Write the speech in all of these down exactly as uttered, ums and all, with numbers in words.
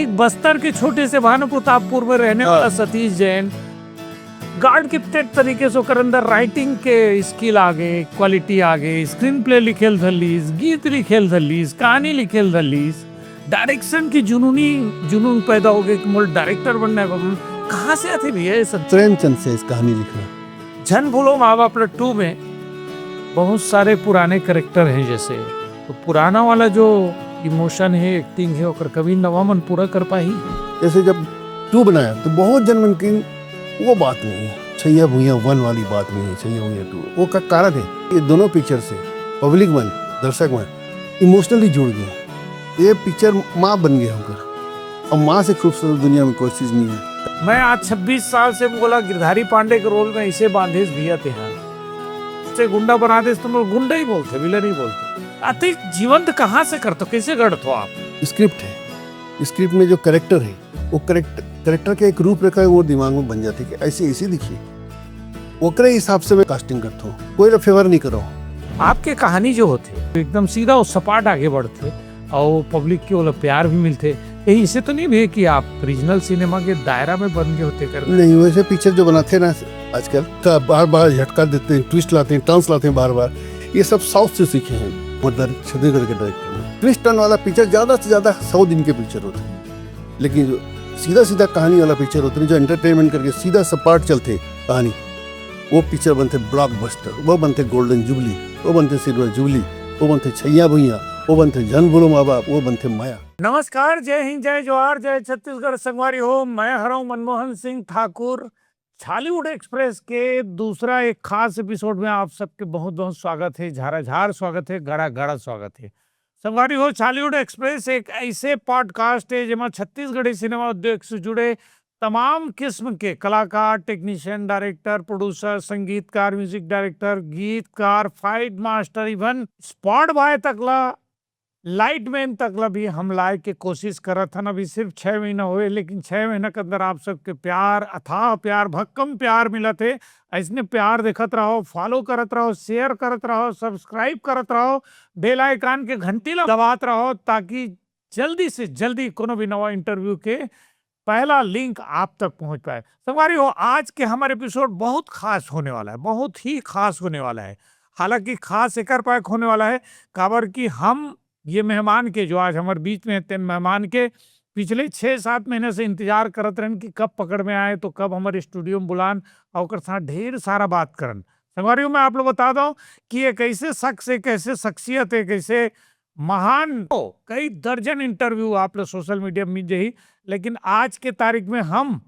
एक बस्तर के छोटे से भानु प्रतापपुर में रहने वाला सतीश जैन, गॉड गिफ्टेड तरीके से ओकर अंदर राइटिंग के स्किल आ गए, क्वालिटी आ गए, स्क्रीन प्ले लिखेल धलीस, गीत लिखेल धलीस, कहानी लिखेल धलीस, डायरेक्शन की जुनूनी जुनून पैदा हो गए कि मोल डायरेक्टर बनना है। कहाँ से आते भैया ये सब? प्रेमचंद से इस कहानी लिखना। झन भूलो माँ बाप ला टू में बहुत सारे पुराने करेक्टर हैं, जैसे तो पुराना वाला जो इमोशन है, एक्टिंग है, ओकर कभी नवा मन पूरा कर पाही। जैसे जब टू बनाया तो बहुत जन मन की वो बात नहीं है, छैया भुइया वन वाली बात नहीं है, छैया भुइया टू। वो का कारण है, ये दोनों पिक्चर से पब्लिक मन, दर्शक मन इमोशनली जुड़ गए। ये पिक्चर माँ बन गए होकर, और माँ से खूबसूरत दुनिया में कोई चीज़ नहीं है। मैं आज छब्बीस साल से बोला गिरधारी पांडे के रोल में इसे बांधेस भैया तेहा, से गुंडा बना देस, तुम लोग गुंडा ही बोलते, विलन ही बोलते। अति जीवंत कहाँ से करते हो, कैसे गढ़ते हो आप? स्क्रिप्ट है, स्क्रिप्ट में जो करेक्टर है, वो करेक्ट करेक्टर के एक रूपरेखा वो दिमाग में बन जाती है कि ऐसे ऐसे दिखिए, ओकरे हिसाब से मैं कास्टिंग करता हूँ, कोई ला फेवर नहीं करो। आपके कहानी जो होते एकदम सीधा और सपाट आगे बढ़ते और पब्लिक के ओला प्यार भी मिलते। यही इसे तो नहीं भी कि आप रीजनल सिनेमा के दायरा में बन गए होते कर नहीं, वैसे पिक्चर जो बनाते ना आजकल का बार बार झटका देते हैं, ट्विस्ट लाते हैं, टर्न्स लाते हैं बार बार, ये सब साउथ से सीखे हैं। मतलब छत्तीसगढ़ के डायरेक्टर में ट्विस्ट टर्न वाला पिक्चर ज़्यादा से ज़्यादा सौ दिन के पिक्चर होते हैं, लेकिन जो सीधा सीधा कहानी वाला पिक्चर होते हैं, जो एंटरटेनमेंट करके सीधा सपाट चलते कहानी, वो पिक्चर बनते ब्लॉकबस्टर, वो बनते गोल्डन जुबली, वो बनते सिल्वर जुबली, वो बनते छैया भुइया, वो बनते झन भूलो माँ बाप, वो बनते माया। नमस्कार, जय हिंद, जय जोहार, जय छत्तीसगढ़। संगवारी हो, मैं हरव मनमोहन सिंह ठाकुर। छॉलीवुड एक्सप्रेस के दूसरा एक खास एपिसोड में आप सबके बहुत बहुत स्वागत है, झारा झार स्वागत है, गड़ा गड़ा स्वागत है। संगवारी हो, छॉलीवुड एक्सप्रेस एक ऐसे पॉडकास्ट है जेमा छत्तीसगढ़ी सिनेमा उद्योग से जुड़े तमाम किस्म के कलाकार, टेक्नीशियन, डायरेक्टर, प्रोड्यूसर, संगीतकार, म्यूजिक डायरेक्टर, गीतकार, फाइट मास्टर, इवन स्पॉट बॉय तक ला, लाइट मैन तक ला भी हम लाए के कोशिश करत हन। अभी सिर्फ छः महीना होए, लेकिन छः महीना के अंदर आप सबके प्यार, अथाह प्यार, भक्कम प्यार मिलत है। ऐसने प्यार देखत रहो, फॉलो करत रहो, शेयर करत रहो, सब्सक्राइब करत रहो, बेल आइकन के घंटी ला दबात रहो, ताकि जल्दी से जल्दी कोनो भी नवा इंटरव्यू के पहला लिंक आप तक पहुंच पाए। संगवारी हो, आज के हमारे एपिसोड बहुत खास होने वाला है, बहुत ही खास होने वाला है। हालांकि खास एकर पाए होने वाला है, काबर कि हम ये मेहमान के, जो आज हमारे बीच में है, तेन मेहमान के पिछले छः सात महीने से इंतजार करत रहन कि कब पकड़ में आए, तो कब हमारे स्टूडियो में बुलान और ओकर साथ ढेर सारा बात करन। संगवारी हो, मैं आप लोग बता दूं कि एक ऐसे शख्स, एक ऐसे शख्सियत, एक ऐसे महान, कई दर्जन इंटरव्यू आप लोग सोशल मीडिया में मिल जाही, लेकिन आज के तारीख में हम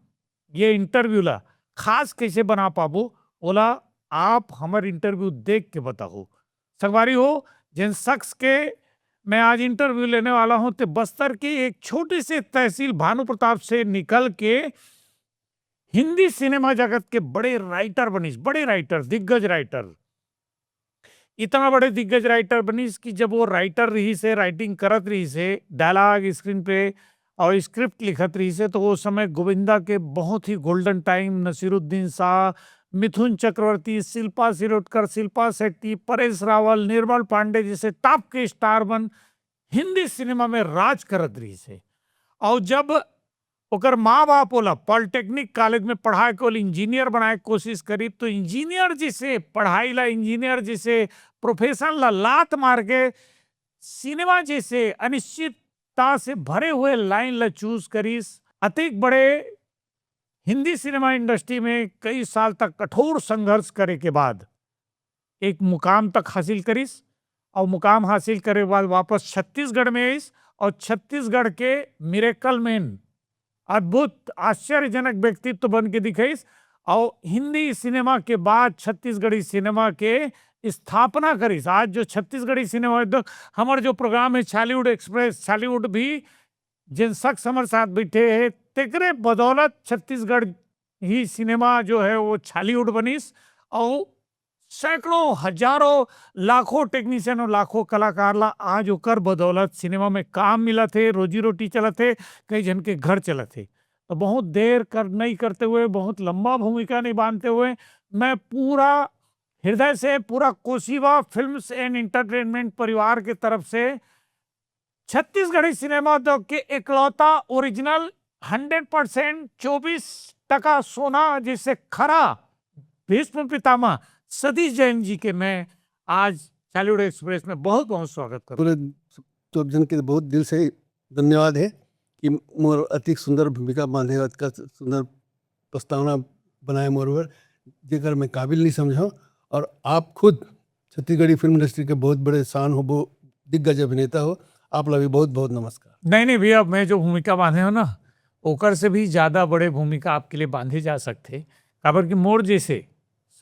ये इंटरव्यू ला खास कैसे बना पाबो, ओला आप हमर इंटरव्यू देख के बताहू। संगवारी हो, जिन शख्स के मैं आज इंटरव्यू लेने वाला हूं, ते बस्तर के एक छोटे से तहसील भानु प्रताप से निकल के हिंदी सिनेमा जगत के बड़े राइटर बनिस, बड़े राइटर, दिग्गज राइटर। इतना बड़े दिग्गज राइटर बनिस कि जब वो राइटर रहिस हे, राइटिंग करत रहिस हे, डायलॉग, स्क्रीन प्ले और स्क्रिप्ट लिखत रहिस हे, तो वो समय गोविंदा के बहुत ही गोल्डन टाइम, नसीरुद्दीन शाह, मिथुन चक्रवर्ती, शिल्पा शिरोडकर, शिल्पा शेट्टी, परेश रावल, निर्मल पांडे जैसे टॉप के स्टार मन हिंदी सिनेमा में राज करत रहिस हे। और जब ओकर माँ बाप ओला पॉलिटेक्निक कॉलेज में पढ़ाए के, ओला इंजीनियर बनाए के कोशिश करी, तो इंजीनियर जैसे पढ़ाई ला, इंजीनियर जैसे प्रोफेशन ला लात मार के सिनेमा जैसे अनिश्चितता से भरे हुए लाइन ला चूज करिस। अतेक बड़े हिंदी सिनेमा इंडस्ट्री में कई साल तक कठोर संघर्ष करे के बाद एक मुकाम तक हासिल करिस, और मुकाम हासिल करे के बाद वापस छत्तीसगढ़ में आइस, और छत्तीसगढ़ के मिरेकल मैन, अद्भुत, आश्चर्यजनक व्यक्तित्व बन के दिखाइस, और हिंदी सिनेमा के बाद छत्तीसगढ़ी सिनेमा के स्थापना करिस। आज जो छत्तीसगढ़ी सिनेमा, हमर जो प्रोग्राम है छॉलीवुड एक्सप्रेस, छॉलीवुड भी जिन शख्स हमर साथ बैठे हैं, तेकरे बदौलत छत्तीसगढ़ ही सिनेमा जो है वो छॉलीवुड बनिस, और सैकड़ों, हजारों, लाखों टेक्नीशियन और लाखों कलाकार ला आज ओकर बदौलत सिनेमा में काम मिलत हे, रोजी रोटी चलत हे, कई झन के घर चलत हे। तो बहुत देर कर, नहीं करते हुए, बहुत लंबा भूमिका नहीं बांधते हुए, मैं पूरा हृदय से, पूरा कोसीवा फिल्म्स एंड एंटरटेनमेंट परिवार के तरफ से छत्तीसगढ़ी सिनेमा उद्योग के एकलौता ओरिजिनल हंड्रेड परसेंट चौबीस टका सोना जैसे खरा भीष्म पितामह सतीश जैन जी के मैं आज चालीवुड एक्सप्रेस में बहुत बहुत स्वागत करूँ। पूरे सब जन के बहुत दिल से धन्यवाद है कि मोर अति सुंदर भूमिका बांधे, अतका सुंदर प्रस्तावना बनाए मोर बर, जेकर मैं काबिल नहीं समझो। और आप खुद छत्तीसगढ़ी फिल्म इंडस्ट्री के बहुत बड़े शान हो, बहुत दिग्गज अभिनेता हो, आप ला भी बहुत बहुत नमस्कार। नहीं नहीं भैया, मैं जो भूमिका बांधे हो ना, ओकर से भी ज्यादा बड़े भूमिका आपके लिए बांधे जा सकते, काबर कि मोर जैसे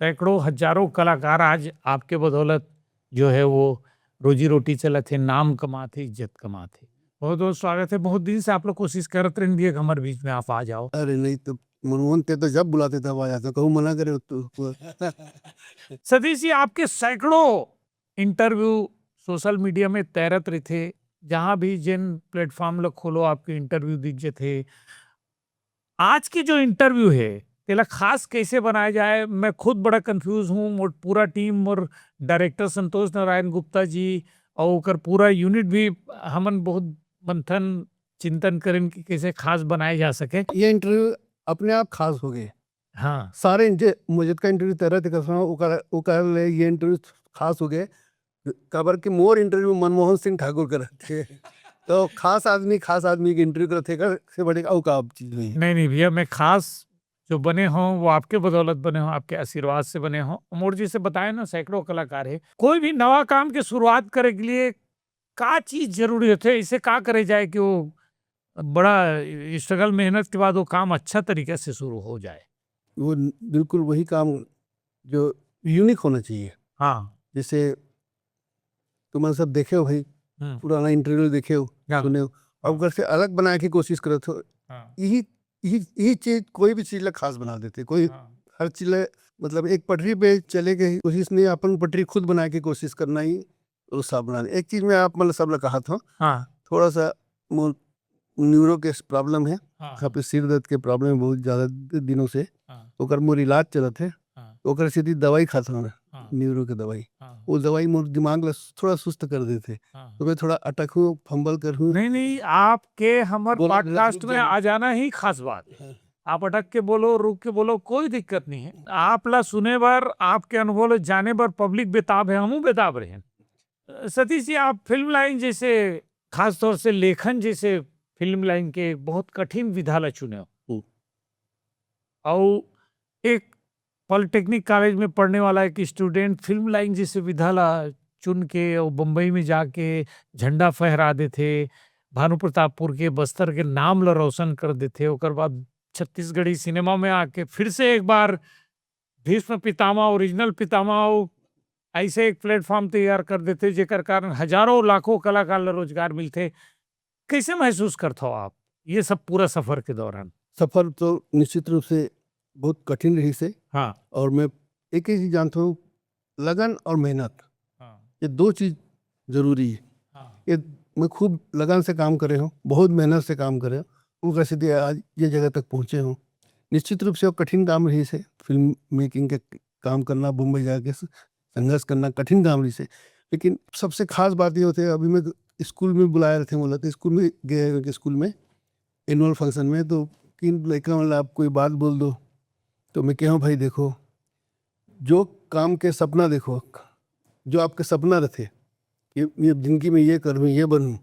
सैकड़ों हजारों कलाकार आज आपके बदौलत जो है वो रोजी रोटी चलत है, नाम कमात है, इज्जत कमात है। बहुत बहुत स्वागत है। बहुत दिन से आप लोग कोशिश करत रहन भैया कि हमारे बीच में आप आ जाओ। अरे नहीं तो मनमोहन ते तो जब बुलाते तब आ जाते, कहूँ मना करे तो। सतीश जी, आपके सैकड़ों इंटरव्यू सोशल मीडिया में तैरत रहिथे, जहाँ भी जेन प्लेटफॉर्म ल खोलो आपके इंटरव्यू दिख जथे। आज के जो इंटरव्यू है तेला खास कैसे बनाया जाए, मैं खुद बड़ा कंफ्यूज हूँ, मोर पूरा टीम, मोर डायरेक्टर संतोष नारायण गुप्ता जी और ओकर पूरा यूनिट भी, हमन बहुत मंथन चिंतन करेन कि कैसे खास बनाए जा सके। ये इंटरव्यू अपने आप खास हो गए। हाँ, सारे जे मोर जतका इंटरव्यू तैरत हे कसम, ओकर ओकर ले ये इंटरव्यू खास हो गए। काबर कि मोर इंटरव्यू मनमोहन सिंह ठाकुर के रहते, तो खास आदमी खास आदमी के इंटरव्यू करत हे, एकर से बड़े अउ का चीज नहीं है। नहीं नहीं भैया, मैं खास जो बने हों वो आपके बदौलत बने हों, आपके आशीर्वाद से बने हों। मोर जी से बताए ना, सैकड़ों कलाकार है, कोई भी नवा काम के शुरुआत करे के लिए का चीज जरूरी होथे, इसे का करे जाए कि वो बड़ा स्ट्रगल मेहनत के बाद वो काम अच्छा तरीके से शुरू हो जाए। वो बिल्कुल वही काम जो यूनिक होना चाहिए। हाँ। जैसे तुम सब देखे हो भाई, हम्म। पुराना इंटरव्यू देखे हो, हाँ। सुने हो, अब अगर से अलग बनाए की कोशिश करत हो, हाँ। यही यही यही चीज कोई भी चीज ला खास बना देते। कोई हाँ। हर चीज ला, मतलब, एक पटरी पे चले के कोशिश नहीं, अपन पटरी खुद बनाए की कोशिश करना ही वो सब बना। एक चीज मैं आप मतलब सब ला कहा था, हाँ। थोड़ा सा मोर न्यूरो के प्रॉब्लम है, हाँ। यहाँ पे सिर दर्द के प्रॉब्लम है बहुत ज्यादा दि- दिनों से। हाँ। ओकर मोर इलाज चलत है, हाँ। ओकर सीधी दवाई खात हूँ मैं, हाँ। न्यूरो के दवाई। हाँ। वो दवाई मोर दिमाग ला थोड़ा सुस्त कर देते, हाँ। तो मैं थोड़ा अटकहूँ, फंबल करहूँ। नहीं नहीं, आपके हमर बोला, पॉडकास्ट में बोला। आ जाना ही खास बात है। हाँ। आप अटक के बोलो, रुक के बोलो, कोई दिक्कत नहीं है। आप ला सुने बर, आपके अनुभव ला जाने बर पब्लिक बेताब है, हमहू बेताब रहेन। सतीश जी, आप फिल्म लाइन जैसे, खास तौर से लेखन जैसे फिल्म लाइन के बहुत कठिन विधा ला चुने हो। हम्म। अउ एक पॉलिटेक्निक कॉलेज में पढ़ने वाला एक स्टूडेंट फिल्म लाइन जैसे विधा ला चुन के और बम्बई में जाके झंडा फहरा देथे, भानु प्रतापपुर के, बस्तर के नाम ला रोशन कर देथे। ओकर बाद छत्तीसगढ़ी सिनेमा में आके फिर से एक बार भीष्म पितामह, ओरिजिनल पितामह अउ ऐसे एक प्लेटफॉर्म तैयार कर देथे, जेकर कारण हजारों लाखों कलाकार ला रोजगार मिलथे। कैसे महसूस करथो आप ये सब पूरा सफर के दौरान? सफर तो निश्चित रूप से बहुत कठिन रहिस हे, हाँ। और मैं एक ही चीज जानता हूँ, लगन और मेहनत, हाँ। ये दो चीज जरूरी है। हाँ। ये मैं खूब लगन से काम करे हूँ, बहुत मेहनत से काम करे हूँ, ओकर सेती आज ये जगह तक पहुँचे हूँ। निश्चित रूप से वो कठिन काम रहिस हे, फिल्म मेकिंग के काम करना, बम्बई जाके स-, संघर्ष करना कठिन काम रहिस हे। लेकिन सबसे खास बात ये होथे, अभी मैं स्कूल में बुलाए रहिथे मोला, तो स्कूल में गए, स्कूल में एनुअल फंक्शन में, तो किन लइका मन ला आप कोई बात बोल दो, तो मैं कहूँ, भाई देखो, जो काम के सपना देखो, जो आपके सपना रहिथे कि ये जिंदगी में ये करूँ, ये बनूँ,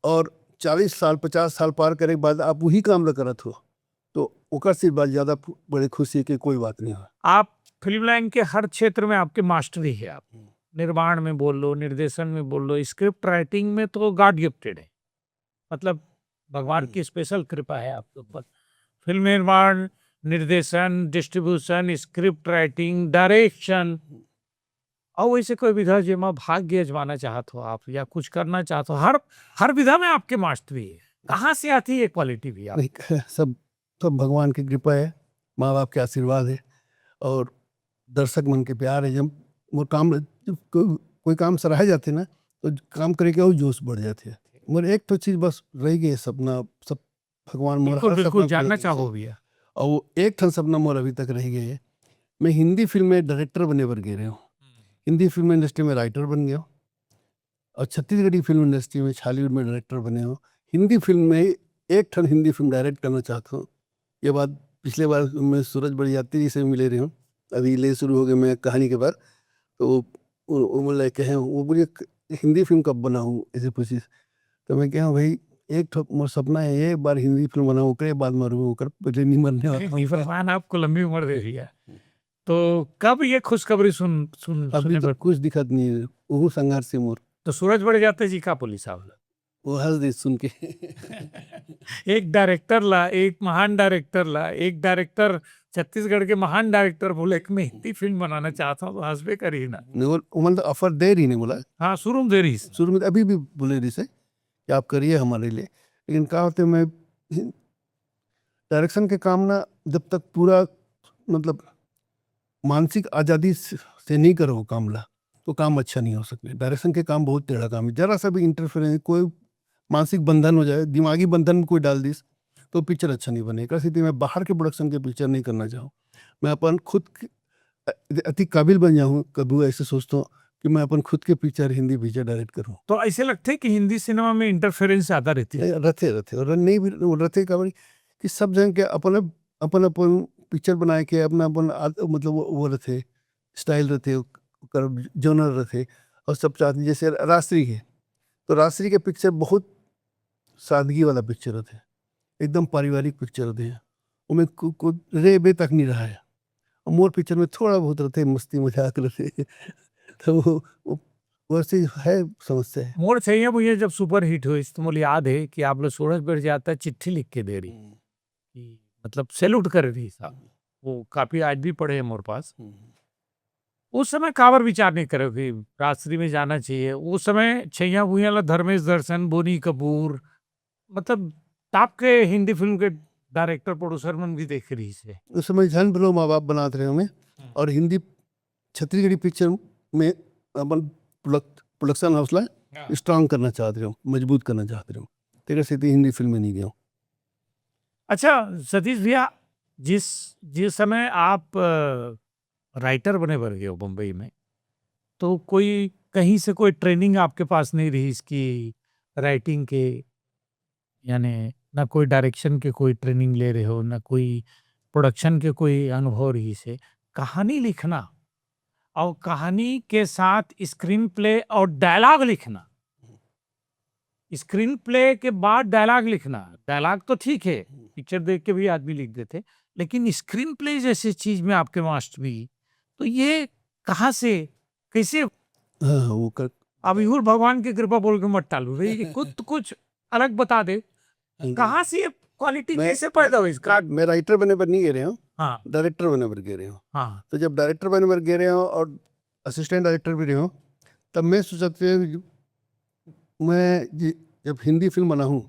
और चालीस साल, पचास साल पार करे के बाद आप वही काम ला करत हो, तो ओकर से बात ज्यादा फु-, बड़े खुशी के कोई बात नहीं हो। आप फिल्म लाइन के हर क्षेत्र में आपके मास्टरी है। आप निर्माण में बोल लो, निर्देशन में बोल लो, स्क्रिप्ट राइटिंग में तो गॉड गिफ्टेड है, मतलब भगवान की स्पेशल कृपा है आपके ऊपर। फिल्म निर्माण, निर्देशन, डिस्ट्रीब्यूशन, स्क्रिप्ट राइटिंग, डायरेक्शन, और वैसे कोई विधा जेमा भाग्य आजमाना चाहत हो आप या कुछ करना चाहत हो, हर हर विधा में आपके मास्टरी है, कहाँ से आती है ये क्वालिटी भी आप? नहीं, सब सब भगवान की कृपा है, माँ बाप के आशीर्वाद है और दर्शक मन के प्यार है। जब मोर काम, जब को-, कोई काम सराहे जाथे ना, तो काम करे के और जोश बढ़ जाथे। मोर एक ठो चीज बस रह गई सपना, सब भगवान मोर बिल्कुल हर बिल्कुल सपना जानना पूरा चाहो करिस। भैया। और वो एक ठन सपना मोर अभी तक रह गए है, मैं हिंदी फिल्म में डायरेक्टर बने बर गे रहे हूँ, हिंदी फिल्म इंडस्ट्री में राइटर बन गया हूँ। और छत्तीसगढ़ी फिल्म इंडस्ट्री में, छॉलीवुड में डायरेक्टर बने हो, हिंदी फिल्म में एक ठन हिंदी फिल्म डायरेक्ट करना चाहता हूँ। ये बात पिछले बार मैं सूरज बड़जात्या जी से मिले रहे हूँ, अभी ले शुरू हो गए मैं कहानी के बार, तो वो, वो, वो बोले कहे, वो बोले, "हिंदी फिल्म कब बनाऊँ?" ऐसे पूछिस। तो मैं कहा, "भाई, एक ठो मोर सपना है, एक बार हिंदी फिल्म बनाऊँ, ओकरे बाद मरूँ, ओकर पहले नहीं मरने वाला।" नहीं, भगवान आपको लंबी उम्र दे दिया। तो कब ये खुशखबरी सुन सुन अभी सुने तो पर कुछ दिखत नहीं है, वो संघर्ष से मोर। तो सूरज बड़जात्या जी का बोलिस आप ला? वो हंस दे सुन के। एक डायरेक्टर ला, एक महान डायरेक्टर ला, एक डायरेक्टर, छत्तीसगढ़ के महान डायरेक्टर बोले कि मैं हिंदी फिल्म बनाना चाहता हूँ, तो हंसबे करी ना। नहीं, वो, वो मतलब ऑफर दे रही नहीं बोला, हाँ, शुरू में दे रही। शुरू में अभी भी बोले रही से कि आप करिए हमारे लिए, लेकिन क्या होते, मैं डायरेक्शन के काम ना, जब तक पूरा, मतलब, मानसिक आज़ादी से से नहीं करो काम ला, तो काम अच्छा नहीं हो सकते। डायरेक्शन के काम बहुत टेढ़ा काम है, जरा सा भी इंटरफेरेंस, कोई मानसिक बंधन हो जाए, दिमागी बंधन में कोई डाल दिस, तो पिक्चर अच्छा नहीं बने। एकर सेती मैं बाहर के प्रोडक्शन के पिक्चर नहीं करना चाहूँ। मैं अपन खुद के, अ, अति काबिल बन जाऊँ, कभी ऐसे सोचता हूँ कि मैं अपन खुद के पिक्चर, हिंदी पिक्चर डायरेक्ट करूँ। तो ऐसे लगते कि हिंदी सिनेमा में इंटरफेरेंस ज्यादा रहती है। ए, रथे, रथे, और नहीं भी, वो रथे का बोली कि सब जन के अपन, अपन, अपन पिक्चर बनाए के अपना, अपन आद-, मतलब, वो, वो रथे, स्टाइल रथे, ओकर जॉनर रथे, और सब चाहते, जैसे राजश्री के, तो राजश्री के पिक्चर बहुत सादगी वाला पिक्चर रथे, एकदम पारिवारिक पिक्चर रथे, उमें को, को रे बे तक नहीं रहा है। और मोर पिक्चर में थोड़ा बहुत रथे, मस्ती मजाक रथे। तो वो, वो वैसे है समस्या है। मोर छैया भुइयां जब सुपर हिट होइस, तो मोला याद है कि आप लोग सूरज बड़जात्या चिट्ठी लिख के दे रही कि, मतलब, सैल्यूट कर रही साहब। वो कॉपी आज भी पड़े हैं मोर पास। उस समय काबर विचार नहीं करे कि राजश्री में जाना चाहिए? उस समय छैया भुइयां ला धर्मेश दर्शन, बोनी कपूर, मतलब, टॉप के हिंदी फिल्म के डायरेक्टर, प्रोड्यूसर मन भी देख रही से। उस समय झन भलो माँ बाप बनात रहे हमें, और हिंदी, छत्तीसगढ़ी पिक्चर में अपन प्रोडक्ट-, प्रोडक्शन हाउस ला स्ट्रांग करना चाहत रहे हो, मजबूत करना चाहत रहे हो, तेकर सेती हिंदी फिल्म में नहीं गए हो। अच्छा सतीश भैया, जिस जिस समय आप अ, राइटर बने बर गए हो बम्बई में, तो कोई कहीं से कोई ट्रेनिंग आपके पास नहीं रही इसकी, राइटिंग के, यानी ना कोई डायरेक्शन के कोई ट्रेनिंग ले रहे हो, ना कोई प्रोडक्शन के कोई अनुभव रही से? कहानी लिखना और कहानी के साथ स्क्रीन प्ले और डायलॉग लिखना, स्क्रीन प्ले के बाद डायलॉग लिखना, डायलॉग तो ठीक है, पिक्चर देख के भी आदमी लिख देते, लेकिन स्क्रीन प्ले जैसे चीज में आपके मास्टरी, तो ये कहाँ से, कैसे? हाँ, वो कर अब इहुर भगवान की कृपा बोल के मत टालू भाई, कि कुछ तो कुछ अलग बता दे, हाँ जी। कहाँ से ये क्वालिटी मैं- कैसे पैदा हुई इसका? मैं राइटर बने पर नहीं गए रहे हो, हाँ, डायरेक्टर बने पर गए रहे हो। हाँ, तो जब डायरेक्टर बने पर गए रहे हो और असिस्टेंट डायरेक्टर भी रहे हो, तब मैं सोचते, मैं जि-, जब हिंदी फिल्म बनाऊँ,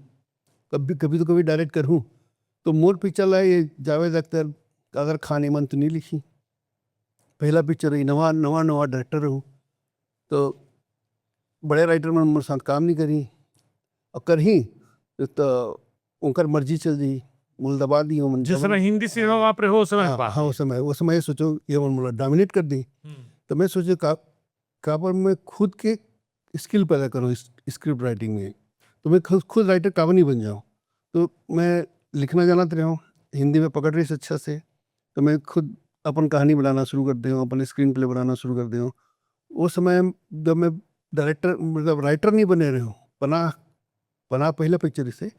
कभी, कभी तो कभी डायरेक्ट करूँ, तो मोर पिक्चर ला ये जावेद अख्तर, कादर खान, एमन तो नहीं लिखी। पहला पिक्चर रही, नवा, नवा, नवा डायरेक्टर रहूँ, तो बड़े राइटर मन मोर साथ काम नहीं करी, और करही तो उनकर मर्जी चल जाई, मोला दबा दी ओमन। जिस समय हिंदी सिनेमा में आप रहे हो, उस समय हाँ, बात। हाँ, उस समय, उस समय ये सोचो, ये मन मोला डोमिनेट कर दी। हम्म। तो मैं सोचे का, काबर मैं खुद के स्किल पैदा करूँ इस स्क्रिप्ट राइटिंग में, तो मैं खुद, खुद राइटर काबर नहीं बन जाऊँ। तो मैं लिखना जानत रहे हूँ, हिंदी में पकड़ रही अच्छा से, तो मैं खुद अपन कहानी बनाना शुरू कर दे हूँ, अपन स्क्रीन प्ले बनाना शुरू कर दे हूँ। वो समय जब मैं डायरेक्टर, मतलब, राइटर नहीं बने रहे हूँ, बना, बना पहला पिक्चर इसे,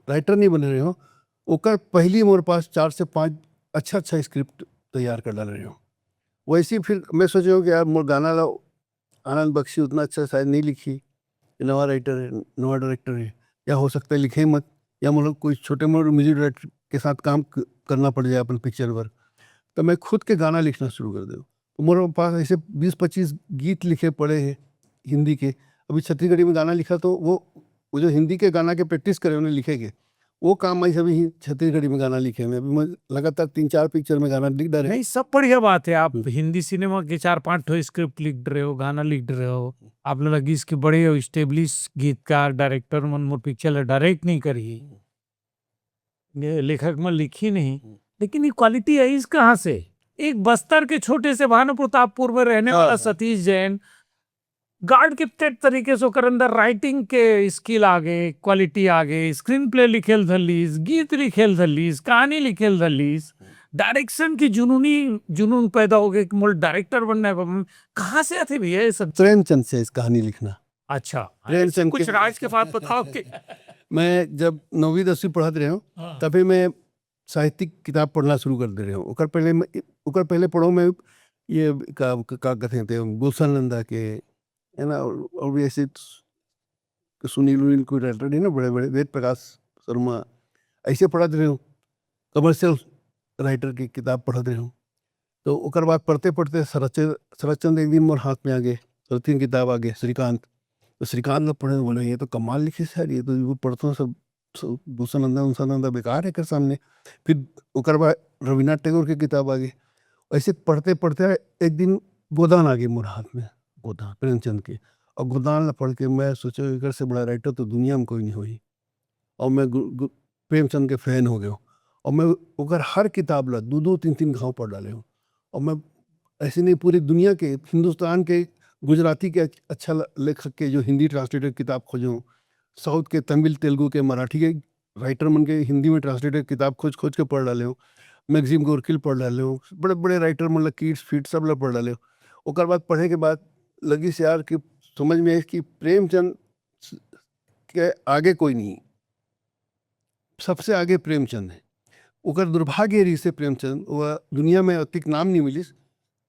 राइटर नहीं बने रहे हूँ, ओकर पहली मोर पास चार से पाँच अच्छा अच्छा स्क्रिप्ट तैयार कर डाल रहे हूँ। वैसे ही फिर मैं सोच रहा हूँ कि यार, मोर गाना ला आनंद बख्शी उतना अच्छा शायद नहीं लिखी, ये नवा राइटर है, नवा डायरेक्टर है, या हो सकता है लिखे मत, या मतलब कोई छोटे मोटे म्यूजिक डायरेक्टर के साथ काम क-, करना पड़ जाए अपन पिक्चर पर। तो मैं खुद के गाना लिखना शुरू कर दे। तो मोर पास ऐसे बीस पच्चीस गीत लिखे पड़े हैं हिंदी के। अभी छत्तीसगढ़ी में गाना लिखा, तो वो, वो जो हिंदी के गाना के प्रैक्टिस करे, उन्हें लिखेंगे, वो काम मैं अभी छत्तीसगढ़ी में गाना लिखे हुए। अभी मैं लगातार तीन चार पिक्चर में गाना लिख डाले। नहीं, सब बढ़िया बात है। आप हम्म। हिंदी सिनेमा के चार पांच ठो स्क्रिप्ट लिख रहे हो, गाना लिख रहे हो, आप लोग लगी इसके बड़े हो, एस्टेब्लिश गीतकार, डायरेक्टर मन मोर पिक्चर ला डायरेक्ट नहीं करी, ये लेखक मन लिखी नहीं, हम्म। लेकिन ये क्वालिटी आई कहाँ से? एक बस्तर के छोटे से भानु प्रतापपुर में रहने हाँ, वाला हाँ। सतीश जैन, गॉड गिफ्टेड तरीके से ओकर अंदर राइटिंग के स्किल आ गे, क्वालिटी आ गे, स्क्रीन प्ले लिखेल धरलीस, गीत लिखेल धरलीस, कहानी लिखेल धरलीस, डायरेक्शन की जुनूनी जुनून पैदा हो गए कि मोला डायरेक्टर बनना है। कहाँ से आते भैया ये सब? प्रेमचंद से इस कहानी लिखना। अच्छा, प्रेमचंद कुछ के- राज के बात बताओ कि मैं जब नौवीं दसवीं पढ़त रहे हूँ, हाँ। तभी मैं साहित्यिक किताब पढ़ना शुरू कर दे रहे हूँ। ओकर पहले मैं, ओकर पहले पढ़ो मैं ये का, का, का कहते हैं, गुलशन नंदा के, है ना, और, और भी ऐसे सुनील उनील कोई राइटर नहीं ना, बड़े बड़े, वेद प्रकाश शर्मा, ऐसे पढ़त रहे हूँ। कमर्शियल राइटर की किताब पढ़त रहे हूँ। तो ओकर बाद पढ़ते पढ़ते शरत चंद्र, शरत चंद्र एक दिन मोर हाथ में आ गए, शरत चंद्र की किताब आ गए, श्रीकांत। तो श्रीकांत ने पढ़े, बोले, "ये तो कमाल लिखे सर, ये तो वो पढ़ता हूँ सब, सब गुलशन नंदा, गुलशन नंदा बेकार है एकर सामने।" फिर ओकर बाद रविन्द्रनाथ टैगोर की किताब आ गई। ऐसे पढ़ते पढ़ते एक दिन गोदान आ गई मोर हाथ में, गोदान। प्रेमचंद के। और गोदान ला पढ़ के मैं सोचे, "एकर से बड़ा राइटर तो दुनिया में कोई नहीं होई।" और मैं गु-, गु-, प्रेमचंद के फैन हो गयो। और मैं ओकर हर किताब ला दो दो तीन तीन घाव पढ़ डाले हूँ। और मैं ऐसे नहीं, पूरी दुनिया के, हिंदुस्तान के, गुजराती के अच्छ-, अच्छा ल-, लेखक के जो हिंदी ट्रांसलेटेड किताब खोजो, साउथ के, तमिल, तेलुगु के, मराठी के राइटर मन के हिंदी में ट्रांसलेटेड किताब खोज खोज के पढ़ डाले हूँ। मैगजीन गोरकी ल पढ़ डाले हूँ, बड़े बड़े राइटर मन ला, कीट्स फीट्स सब ला पढ़ डाले हूँ। ओकर बाद पढ़े के बाद लगिस यार कि समझ में आइस कि प्रेमचंद के आगे कोई नहीं, सबसे आगे प्रेमचंद है। ओकर दुर्भाग्य रहिस हे प्रेमचंद, वो दुनिया में अतिक नाम नहीं मिलिस,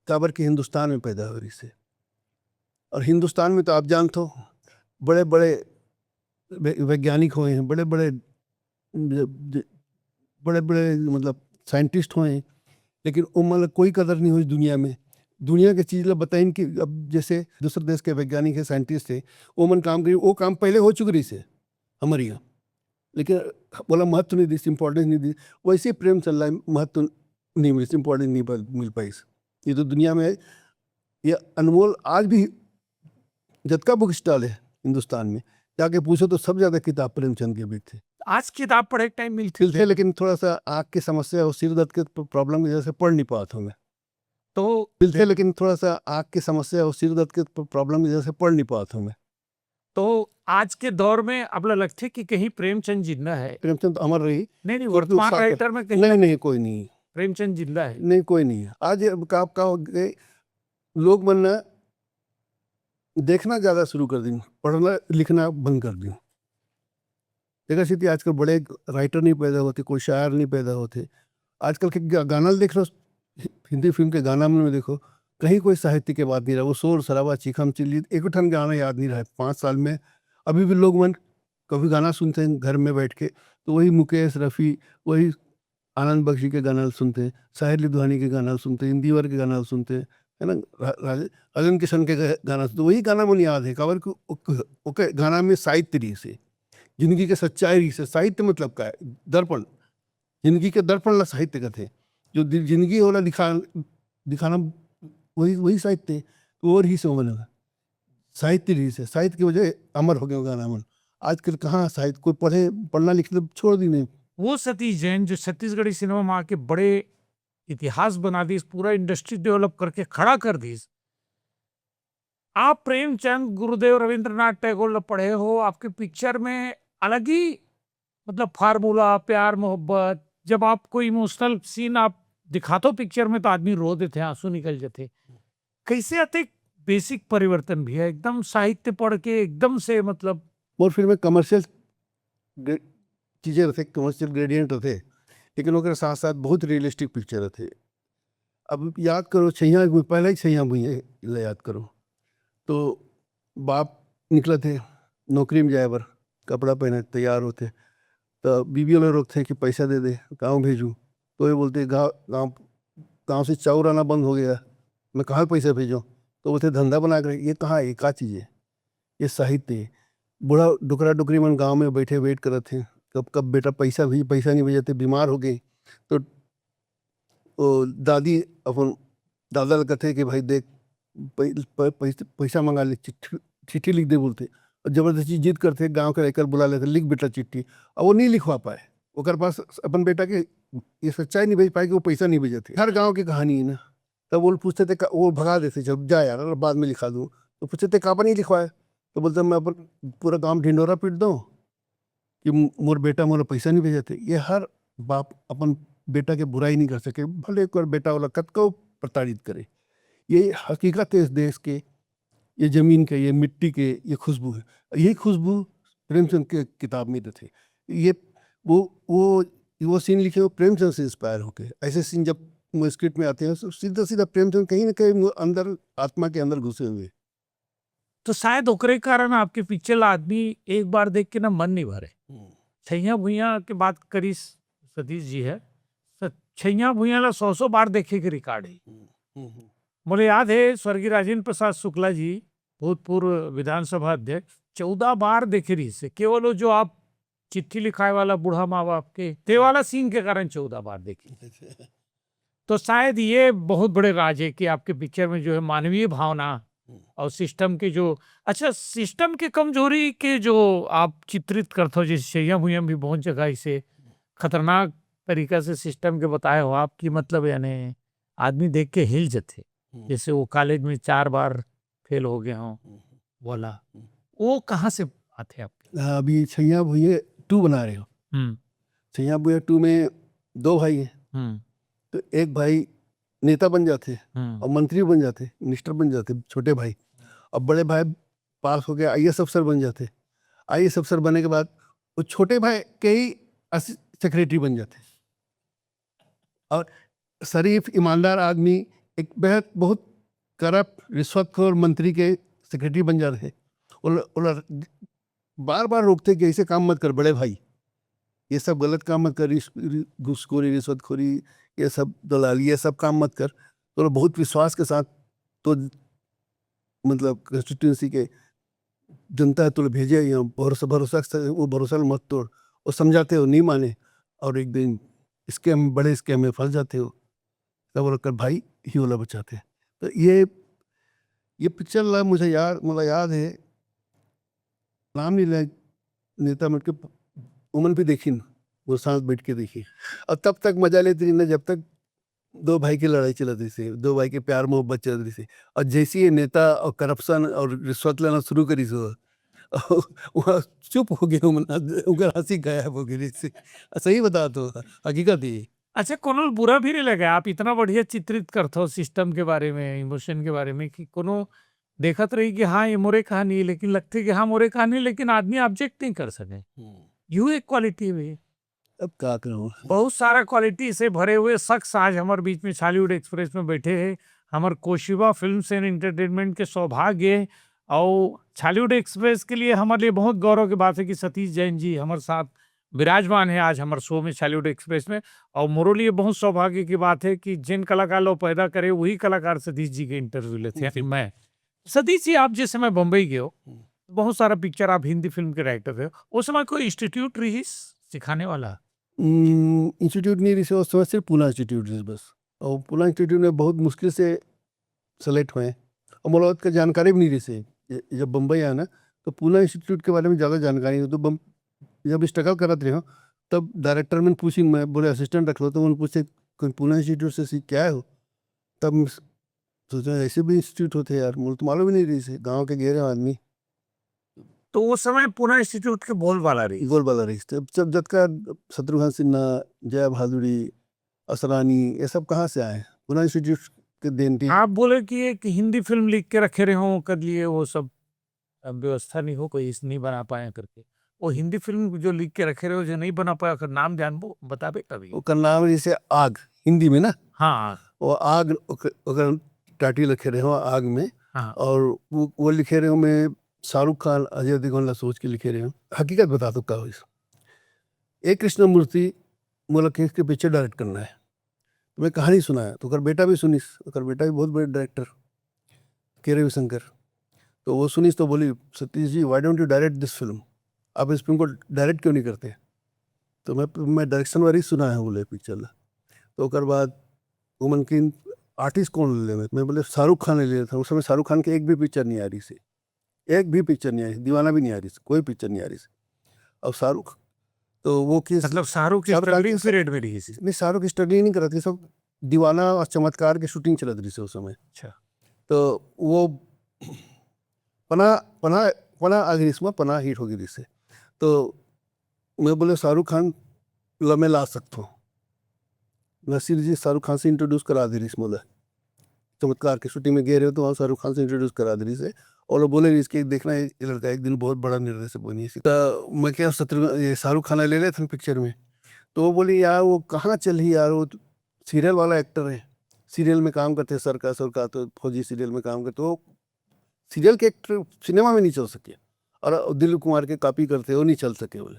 काबर कि हिंदुस्तान में पैदा हो रहिस हे। और हिंदुस्तान में तो आप जानत हो, बड़े बड़े वै-, वैज्ञानिक होए हैं, बड़े बड़े, ज-, ज-, बड़े बड़े मतलब साइंटिस्ट होए हैं, लेकिन ओमन ला कोई कदर नहीं होइस दुनिया में। दुनिया के चीज ला बताइन कि अब जैसे दूसरे देश के वैज्ञानिक है, साइंटिस्ट है, ओमन काम करी, वो काम पहले हो चुके रहिस हे हमर यहाँ, लेकिन ओला महत्व नहीं दिस, इंपॉर्टेंस नहीं दिस। वैसे प्रेमचंद ला महत्व नहीं मिलिस, इंपॉर्टेंस नहीं प-, मिल पाइस। ये तो दुनिया में ये अनमोल, आज भी जतका बुक स्टॉल है हिंदुस्तान में, जाके पूछो तो सब ज्यादा किताब प्रेमचंद के बिकथे। आज किताब पढ़े के टाइम मिलथे। मिलथे, लेकिन थोड़ा सा आँख की समस्या और सिर दर्द के प-, प्रॉब्लम की वजह से पढ़ नहीं पात हूँ मैं। तो मिलथे, लेकिन थोड़ा सा आँख की समस्या और सिर दर्द के प-, प्रॉब्लम की वजह से पढ़ नहीं पात हूँ मैं। तो आज के दौर में अब ला लगथे कि कहीं प्रेमचंद जिंदा है? प्रेमचंद तो अमर रही। नहीं, नहीं, क्योंकि वर्तमान साथ- राइटर में कहीं नहीं, नहीं, कोई नहीं, प्रेमचंद जिंदा है? नहीं, कोई नहीं है। आज ये का, का हो गए, लोग मन ना देखना ज्यादा शुरू कर दिन, पढ़ना लिखना बंद कर दिन। देखा सीधी, आजकल बड़े राइटर नहीं पैदा होते, कोई शायर नहीं पैदा होते। आजकल के गा-, गाना देख लो, हि-, हिंदी फिल्म के गाना में देखो, कहीं कोई साहित्य के बात नहीं रहा। वो शोर शराबा, चीखम चिल्ली, एक ठन गाना याद नहीं रहा है पाँच साल में। अभी भी लोग मन कभी गाना सुनते हैं घर में बैठ के, तो वही मुकेश, रफ़ी, वही आनंद बख्शी के गाना सुनते हैं, साहिर लुधियानी के गाना सुनते हैं, इंदिवर के गाना सुनते हैं, है ना, रा-, राज-, राजन किशन के गा-, गाना सुनते हैं, वही गाना मन याद है। काबर कि ओक-, ओके गाना में साहित्य रहिस हे, जिंदगी के सच्चाई रहिस हे। साहित्य मतलब का है? दर्पण। जिंदगी के दर्पण ला साहित्य कथे। जो दि-, जिंदगी वाला दिखा-, दिखाना, वही, वही साहित्य है। तो वो रहिस हे ओमन ला। साहित्य रहिस हे, साहित्य की वजह अमर हो गए गाना मन। आजकल कहाँ साहित्य, कोई पढ़े, पढ़ना लिखना छोड़ दिन हे। वो सतीश जैन जो छत्तीसगढ़ी सिनेमा में आके बड़े इतिहास बना दिस, पूरा इंडस्ट्री डेवलप करके खड़ा कर दिस। आप प्रेमचंद, गुरुदेव रविंद्रनाथ टैगोर ला पढ़े हो, आपके पिक्चर में अलग ही मतलब फार्मूला, प्यार मोहब्बत, जब आप कोई इमोशनल सीन आप दिखाते हो पिक्चर में तो आदमी रो देथे, आंसू निकल जाथे। कैसे आते बेसिक परिवर्तन भी है एकदम साहित्य पढ़ के एकदम से मतलब मोर फिल्म में कमर्शियल ग्रे-, चीजें रहते, कमर्शियल ग्रेडियंट रहते, लेकिन ओकरे साथ साथ बहुत रियलिस्टिक पिक्चर रहते। अब याद करो, छैया, पहले ही छैया भुइयां ला याद करो, तो बाप निकलथे नौकरी में जाए बर, कपड़ा पहने तैयार होथे, तो बीवी वाले रोकथे कि पैसा दे दे, गाँव भेजू। तो ये बोलते, "गाँव, गाँव, गाँव से चाउर आना बंद हो गया, मैं कहाँ पैसा भेजूँ?" तो बोलते, "धंधा बना के रख।" ये कहाँ है, ये का चीज़ है? ये साहित्य है। बूढ़ा डोकरा डोकरी मन गाँव में बैठे वेट करत हे, कब, कब बेटा पैसा भेजी, पैसा नहीं भेजत हे, बीमार हो गए। तो ओ, दादी अपन दादा ला कथे कि भाई देख, पै-, पै-, पैस-, पैसा मंगा ले, चिट्ठी, चिट्ठी लिख दे बोलते। और जबरदस्ती जिद करते, गाँव के लइका बुला लेते, "लिख बेटा चिट्ठी।" अब वो नहीं लिखवा पाए, ओकर पास अपन बेटा के ये सच्चाई नहीं भेज पाए कि वो पैसा नहीं भेजत हे। हर गाँव की कहानी है ना। तब वो पूछते थे, वो भगा देते, "चल जा यार, बाद में लिखा दूँ।" तो पूछे, "ते काबर नहीं लिखवाए?" तो बोलता, "मैं अपन पूरा गांव ढिंडोरा पीट दूँ कि मो-, मोर बेटा मोला पैसा नहीं भेजत हे।" ये हर बाप अपन बेटा के बुराई नहीं कर सके, भले एक बार बेटा वाला कतको प्रताड़ित करे। ये हकीकत है इस देश के, ये जमीन के, ये मिट्टी के, ये खुशबू है। यही खुशबू प्रेमचंद के किताब में रहते। ये वो वो वो सीन लिखे हो प्रेमचंद से इंस्पायर होके। ऐसे सीन जब स्क्रिप्ट में आते हैं, तो सीधा सीधा प्रेमचंद कहीं ना कहीं वो अंदर, आत्मा के अंदर घुसे हुए। तो शायद ओकरे कारण आपके पिक्चर ला आदमी एक बार देख के ना मन नहीं भरे। हम्म। छैया भुइया के बात करी सतीश जी है, तो छैया भुइया ला सौ सौ बार देखे के रिकॉर्ड है। हम्म, हम्म, हम्म। मोला याद है, स्वर्गीय राजेंद्र प्रसाद शुक्ला जी, भूतपूर्व विधानसभा अध्यक्ष, चौदह बार देखे रहिस हे। केवल वो जो आप चिट्ठी लिखाए वाला बूढ़ा माँ बाप के, ते वाला सीन के कारण चौदह बार देखे। तो शायद ये बहुत बड़े राज है कि आपके पिक्चर में जो है मानवीय भावना हम्म। और सिस्टम के जो, अच्छा, सिस्टम के कमजोरी के जो आप चित्रित करते हो, जैसे छैया भुइया भी बहुत जगह इसे खतरनाक तरीका से सिस्टम के बताए हो आप, कि मतलब यानी आदमी देख के हिल जथे। हम्म। जैसे वो कॉलेज में चार बार फेल हो गए हों हम्म। वाला, हम्म। वो कहाँ से आते आपके? हाँ, अभी छैया भुइया टू बना रहे हो। हम्म छैया भुइया टू में दो भाई हैं, हम्म तो एक भाई नेता बन जाते हैं हम्म और मंत्री बन जाते, मिनिस्टर बन जाते, छोटे भाई। और बड़े भाई पास होके आईएएस अफसर बन जाते। आईएएस अफसर बनने के बाद वो छोटे भाई के ही सेक्रेटरी बन जाते। और शरीफ, ईमानदार आदमी एक बेहद, बहुत करप्ट, रिश्वतखोर मंत्री के सेक्रेटरी बन जाते। वो ल-, वो ल-, बार बार रोकते कि ऐसे काम मत कर बड़े भाई, ये सब गलत काम मत कर, रिश-, रि-, घूसखोरी, रिश्वतखोरी, ये सब दलाली, ये सब काम मत कर। तो लोग बहुत विश्वास के साथ, तो मतलब कॉन्स्टिट्यूएंसी के जनता है, तो लोग भेजे यहाँ, भरोसा, भरोसा से, वो भरोसा मत तोड़, वो समझाते हो, नहीं माने, और एक दिन स्कैम, बड़े स्कैम में फंस जाते हो, तब वो लोग कर भाई ही वाला बचाते हैं। तो ये ये पिक्चर ला मुझे याद, मतलब याद है, नाम नहीं ले, नेता मिट के उमन भी देखी ना, वो साथ बैठ के देखी। और तब तक मजा लेती रही ना, जब तक दो भाई की लड़ाई चलत रही से, दो भाई के प्यार मोहब्बत चलत रही से। और जैसे ये नेता और करप्शन और रिश्वत लेना शुरू करी सो, वहाँ चुप हो गए उमन, उनकर हंसी गायब हो गई से। सही बता तो, हकीकत ही। अच्छा, कोनो बुरा भी नहीं लगे, आप इतना बढ़िया चित्रित करते हो सिस्टम के बारे में, इमोशन के बारे में, कि कोनो देखत रही कि हाँ, ये मोरे कहानी है, लेकिन लगते कि हाँ, मोरे कहानी, लेकिन आदमी ऑब्जेक्ट नहीं कर सके। यू एक क्वालिटी है। अब का करूँ? बहुत सारा क्वालिटी से भरे हुए शख्स आज हमारे बीच में छॉलीवुड एक्सप्रेस में बैठे हैं। हमारे कोशिबा फिल्म एंड एंटरटेनमेंट के सौभाग्य है। और छॉलीवुड एक्सप्रेस के लिए हमारे लिए बहुत गौरव की बात है कि सतीश जैन जी हमारे साथ विराजमान है आज हमारे शो में छॉलीवुड एक्सप्रेस में। और मोरे लिए बहुत सौभाग्य की बात है कि जिन कलाकार लोग पैदा करे, वही कलाकार सतीश जी के इंटरव्यू लेते हैं। जी। मैं, सतीश जी, आप जिस समय बम्बई गए हो, हम्म। बहुत सारा पिक्चर, आप हिंदी फिल्म के राइटर रहे हो, उस समय कोई इंस्टीट्यूट रही सिखाने वाला? हम्म, इंस्टीट्यूट नहीं रही से, उस समय सिर्फ पूना इंस्टीट्यूट रही बस। और पूना इंस्टीट्यूट में बहुत मुश्किल से सेलेक्ट हुए, और मोला ओतका जानकारी भी नहीं रही से। ज-, जब बम्बई आया ना, तो पूना इंस्टीट्यूट के बारे में ज़्यादा जानकारी नहीं, तो बम-, जब स्ट्रगल करत रहे हो, तब डायरेक्टर में पूछी, मैं बोले, "असिस्टेंट रख लो", तो उन्होंने पूछे, "कोई पूना इंस्टीट्यूट से सीख के आए हो?" तब मैं सोचा, "ऐसे भी इंस्टीट्यूट होते हैं यार, मुझे तो मालूम ही नहीं रही से, गाँव के गहरे आदमी।" तो उस समय पूना इंस्टीट्यूट के बोलबाला रही। बोलबाला रही। जब, जब जतका शत्रुघ्न सिन्हा, जया भादुड़ी, असरानी, ये सब कहाँ से आए? पूना इंस्टीट्यूट के देन थी। आप बोले कि एक हिंदी फिल्म लिख के रखे रहे हो, कर लिए, वो सब अब व्यवस्था नहीं हो, कोई इस नहीं बना पाए करके। वो हिंदी फिल्म जो लिख के रखे रहे हो, जो नहीं बना पाया, ओकर नाम जानबो, बताबे कभी। ओकर नाम जैसे आग, हिंदी में ना, हाँ। वो आग, ओकर, ओकर टाइटल लिखे रहे हो आग में। हाँ। और वो, वो लिखे रहे हो मैं शाहरुख खान, अजय देवगन ला सोच के लिखे रहे हो। हकीकत बता दो का होइस। ए कृष्णमूर्ति मोला के, के पिक्चर डायरेक्ट करना है, तो मैं कहानी सुनाया, तो ओकर बेटा भी सुनिस, ओकर बेटा भी बहुत बड़े डायरेक्टर के रविशंकर। तो वो सुनिस तो बोली, "Satish ji, why don't you direct this film? आप इस फिल्म को डायरेक्ट क्यों नहीं करते?" तो मैं, मैं डायरेक्शन वाली सुना है बोले पिक्चर ला। तो ओकर बाद उमन के आर्टिस्ट कौन ले लेवे? मैं बोले, "शाहरुख खान ले लेता हूँ।" उस समय शाहरुख खान के एक भी पिक्चर नहीं आ रही से, एक भी पिक्चर नहीं आ रही, दीवाना भी नहीं आ रही से, कोई पिक्चर नहीं आ रही से। अब शाहरुख, तो वो किस मतलब शाहरुख की शाहरुख खान स्ट्रगलिंग की पीरियड में रही थी। नहीं, शाहरुख की स्ट्रगलिंग नहीं कर रही थी, सब दीवाना और चमत्कार के शूटिंग चलत रही से उस समय। अच्छा। तो वो पना पना पना आगे रिस में पना हिट होगे रिसे। तो मैं बोले, "शाहरुख खान ला मैं ला सकता हूँ।" नसीर जी शाहरुख खान से इंट्रोड्यूस करा दे रिस मोला। चमत्कार की शूटिंग में गए रहे तो वहाँ शाहरुख खान से इंट्रोड्यूस करा दे रिसे। और वो बोले, "इसके देखना, ये लड़का एक दिन बहुत बड़ा निर्देशक बनी।" तो मैं क्या, सत्र ये शाहरुख खान ले लेते हैं पिक्चर में। तो वो बोले, "यार, वो कहाँ चल ही यार, वो सीरियल वाला एक्टर है, सीरियल में काम करते हैं, सर्कस और का तो फौजी सीरियल में काम करते, वो सीरियल के एक्टर सिनेमा में नहीं चल सके और दिलीप कुमार के कॉपी करते, वो नहीं चल सके।" बोले।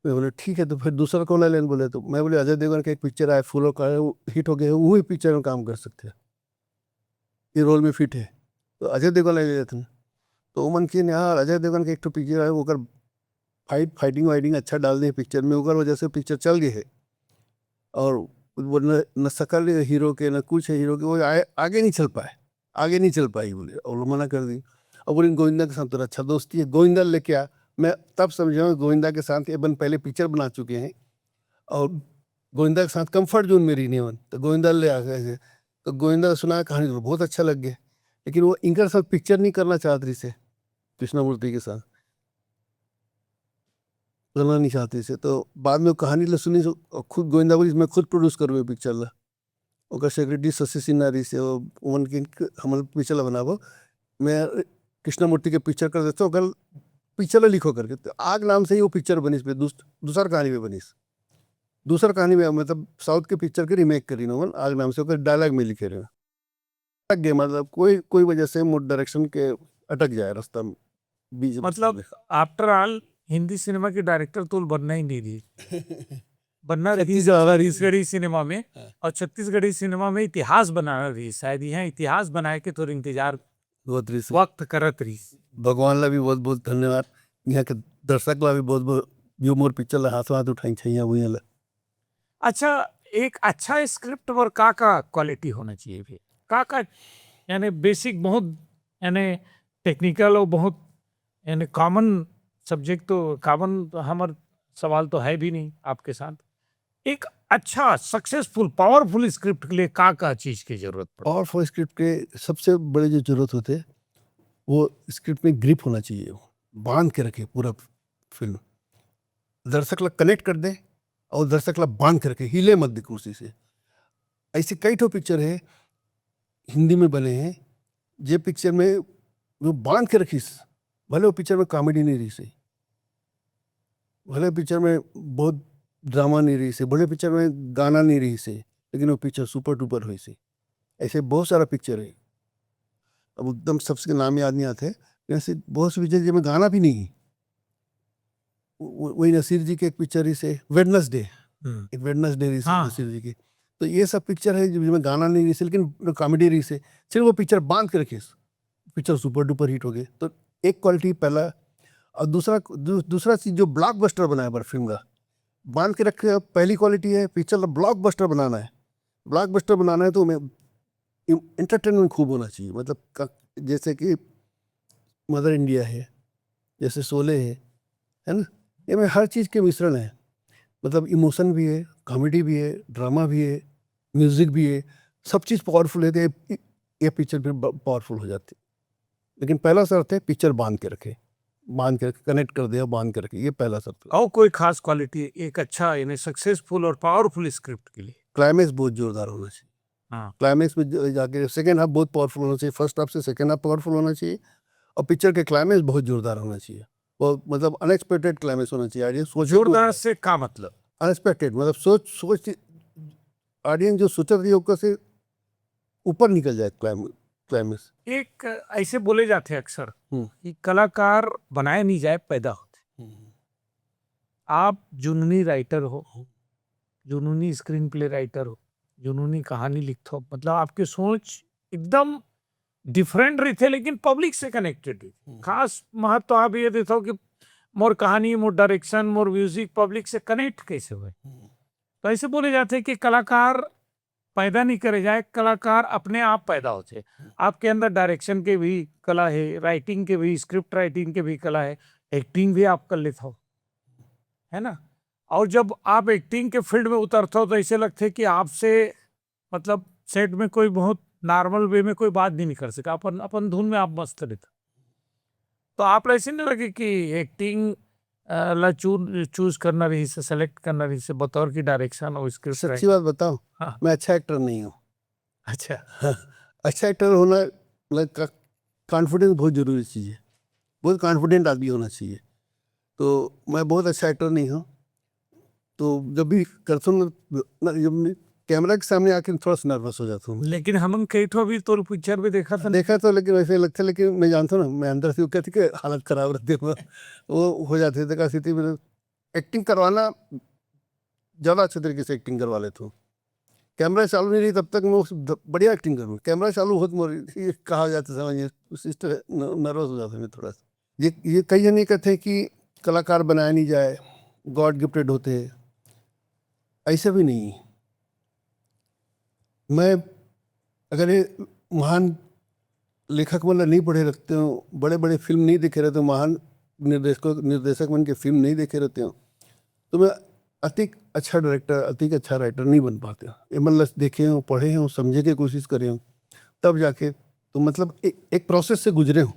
मैं बोले, "ठीक है, तो फिर दूसरा कौन ले लें?" बोले, तो मैं बोले, "अजय देवगन का एक पिक्चर आया, फूलों का, वो हिट हो गया है, वही पिक्चर में काम कर सकते हैं, ये रोल में फिट है।" तो अजय देवगन ले लेते हैं। तो वो मन किए, "यार, अजय देवगन का एक ठो पिक्चर है, ओकर फाइट, फाइटिंग वाइटिंग अच्छा डाल दे पिक्चर में, ओकर वजह से पिक्चर चल गए है।" और वो न, न शकल है हीरो के, न कुछ है हीरो के, वो आए, आगे नहीं चल पाए, आगे नहीं चल पाई बोले, और मना कर दी। और बोले, "गोविंदा के साथ तो अच्छा दोस्ती है, गोविंदा लेके आ।" मैं तब समझा, गोविंदा के साथ एबन पहले पिक्चर बना चुके हैं और गोविंदा के साथ कंफर्ट जोन में रही नहीं, तो गोविंदा ले आ गए। तो गोविंदा सुना कहानी तो बहुत अच्छा लग गया, लेकिन वो इनके साथ पिक्चर नहीं करना चाहत रही से, कृष्णमूर्ति के साथ करना नहीं चाहती से। तो बाद में कहानी ला सुनी, सो खुद गोविंदा बोली, "मैं खुद प्रोड्यूस करूँ पिक्चर ला।" ओकर सेक्रेटरी शशि सिन्हा रही से, वो उमन के हमन पिक्चर ला बनाबो, मैं कृष्णमूर्ति के पिक्चर कर देता हूँ, ओकर पिक्चर ला लिखो करके। तो आग नाम से ही वो पिक्चर बनिस पे, दूस-, दूसर कहानी में बनिस। दूसर कहानी में, मतलब, साउथ के पिक्चर के रीमेक करी ना उमन, आग नाम से ओकर डायलॉग में लिखे रहे। अटक गए, मतलब, कोई, कोई वजह से मोर डायरेक्शन के अटक जाए रास्ता में, बीच में। मतलब, आफ्टर ऑल, हिंदी सिनेमा के डायरेक्टर तो बनना ही नहीं रही। बनना रही छत्तीसगढ़ वाला रही। छत्तीसगढ़ी सिनेमा में, हाँ। और छत्तीसगढ़ी सिनेमा में इतिहास बनाना रही। शायद यहाँ इतिहास बनाए के तोर इंतजार बहुत रही से। वक्त करत रही। भगवान ला भी बहुत बहुत धन्यवाद, यहाँ के दर्शक ला भी बहुत बहुत, जो मोर पिक्चर ला हाथों हाथ उठाई छैया हुई ला। अच्छा, एक अच्छा स्क्रिप्ट पर का का क्वालिटी होना चाहिए फिर? का का, यानी बेसिक बहुत, यानी टेक्निकल और बहुत, यानी कॉमन सब्जेक्ट तो, कॉमन हमार सवाल तो है भी नहीं आपके साथ। एक अच्छा, सक्सेसफुल, पावरफुल स्क्रिप्ट के लिए का का चीज की जरूरत पड़े? पावरफुल स्क्रिप्ट के सबसे बड़े जो जरूरत होते, वो स्क्रिप्ट में ग्रिप होना चाहिए, वो बांध के रखे पूरा फिल्म, दर्शक ला कनेक्ट कर दे और दर्शक ला बांध के रखे, हिले मत दे कुर्सी से। ऐसे कई ठो पिक्चर है हिंदी में बने हैं, जे पिक्चर में वो बांध के रखिस, भले वो पिक्चर में कॉमेडी नहीं रही से, भले पिक्चर में बहुत ड्रामा नहीं रही से, भले पिक्चर में गाना नहीं रही से, लेकिन वो पिक्चर सुपर डुपर हुई से। ऐसे बहुत सारा पिक्चर है, अब एकदम सबसे नाम याद नहीं आते, लेकिन ऐसे बहुत से पिक्चर जिसमें गाना भी नहीं है। वो-, वही नसीर जी के एक पिक्चर रही से, वेडनेसडे, हम्म। एक वेडनेसडे रही से हाँ। नसीर जी की। तो ये सब पिक्चर है जिसमें गाना नहीं रही से, लेकिन कॉमेडी रही से, सिर्फ वो पिक्चर बांध के रखिस, पिक्चर सुपर डुपर हिट हो गए। तो एक क्वालिटी पहला, और दूसरा, दू-, दूसरा चीज जो ब्लॉकबस्टर बनाए पर फिल्म का, बांध के रखे, पहली क्वालिटी है, पिक्चर का ब्लॉकबस्टर बनाना है। ब्लॉकबस्टर बनाना है तो मैं एंटरटेनमेंट खूब होना चाहिए, मतलब का, जैसे कि मदर इंडिया है, जैसे शोले है, है ना? ये में हर चीज़ के मिश्रण है, मतलब इमोशन भी है, कॉमेडी भी है, ड्रामा भी है, म्यूजिक भी है, सब चीज़ पावरफुल है, तो ये, ये पिक्चर फिर पावरफुल हो जाती है। लेकिन पहला शर्त है, पिक्चर बांध के रखे, बांध के रखे, कनेक्ट कर दे, बांध के रखे, ये पहला शर्त है। और कोई खास क्वालिटी एक अच्छा, यानी सक्सेसफुल और पावरफुल स्क्रिप्ट के लिए? क्लाइमैक्स बहुत जोरदार होना चाहिए। हाँ। क्लाइमैक्स में ज-, जाके सेकेंड हाफ बहुत पावरफुल होना चाहिए, फर्स्ट हाफ से सेकेंड हाफ पावरफुल होना चाहिए, और पिक्चर के क्लाइमैक्स बहुत जोरदार होना चाहिए। वो मतलब अनएक्सपेक्टेड क्लाइमैक्स होना चाहिए, ऑडियंस सोचे जोरदार से का मतलब? अनएक्सपेक्टेड, मतलब सोच, सोच, ऑडियंस जो सोचत रही, ओकर से ऊपर निकल जाए क्लाइम-, क्लाइमैक्स। एक ऐसे बोले जाते हैं अक्सर हम्म। कि कलाकार बनाए नहीं जाए, पैदा होते। हम्म। आप जुनूनी राइटर हो, हम्म। जुनूनी स्क्रीन प्ले राइटर हो, जुनूनी कहानी लिखते हो, मतलब आपकी सोच एकदम डिफरेंट रही थे, लेकिन पब्लिक से कनेक्टेड रही। हम्म। खास महत्व आप ये देते हो कि मोर कहानी, मोर डायरेक्शन, मोर म्यूजिक पब्लिक से कनेक्ट कैसे हुए। हम्म। तो ऐसे बोले जाते हैं कि कलाकार पैदा नहीं करे जाए, कलाकार अपने आप पैदा होते। आपके अंदर डायरेक्शन के भी कला है, राइटिंग के भी, स्क्रिप्ट राइटिंग के भी कला है, एक्टिंग भी आप कर लेते हो, है ना? और जब आप एक्टिंग के फील्ड में उतरते हो तो ऐसे लगते कि आपसे, मतलब, सेट में कोई बहुत नॉर्मल वे में कोई बात भी नहीं कर सका, अपन, अपन धुन में आप मस्त रहते। तो आप ला ऐसे नहीं लगे कि एक्टिंग ला चूज करना रही से, सेलेक्ट करना रही से बतौर की डायरेक्शन और स्क्रिप्ट? सच्ची बात बताऊं, हाँ। मैं अच्छा एक्टर नहीं हूँ। अच्छा। अच्छा एक्टर होना, लाइक, कॉन्फिडेंस बहुत जरूरी चीज़ है। बहुत कॉन्फिडेंट आदमी होना चाहिए। तो मैं बहुत अच्छा एक्टर नहीं हूँ। तो जब भी करता हूँ ना, ना, जब मैं कैमरा के सामने आके थोड़ा सा नर्वस हो जाता हूँ। लेकिन हम कई ठो भी तोर पिक्चर भी देखा था। देखा तो, लेकिन वैसे लगता है, लेकिन मैं जानता हूँ ना, मैं अंदर से वो कहती कि हालत खराब रहती है, वो हो जाती है। देखा स्थिति में एक्टिंग करवाना, ज़्यादा अच्छे तरीके से एक्टिंग करवा लेता हूँ। कैमरा चालू नहीं रही तब तक मैं उस द-, बढ़िया एक्टिंग करूँ। कैमरा चालू हो तो मोर ये कहा जाता, समझिए, सिस्टर नर्वस हो जाता है मैं थोड़ा सा। ये ये कई जन ये कहते हैं कि कलाकार बनाया नहीं जाए, गॉड गिफ्टेड होते हैं, ऐसा भी नहीं है। मैं अगर ये महान लेखक मन ला नहीं पढ़े रखते हो, बड़े बड़े फिल्म नहीं देखे रहते हो, महान निर्देशकों निर्देशक मन के फिल्म नहीं देखे रहते हो, तो मैं अतिक अच्छा डायरेक्टर, अतिक अच्छा राइटर नहीं बन पाते हो। ये मन ला देखे हो, पढ़े हो, समझे के कोशिश करे हो, तब जाके तो मतलब ए, एक प्रोसेस से गुजरे हो।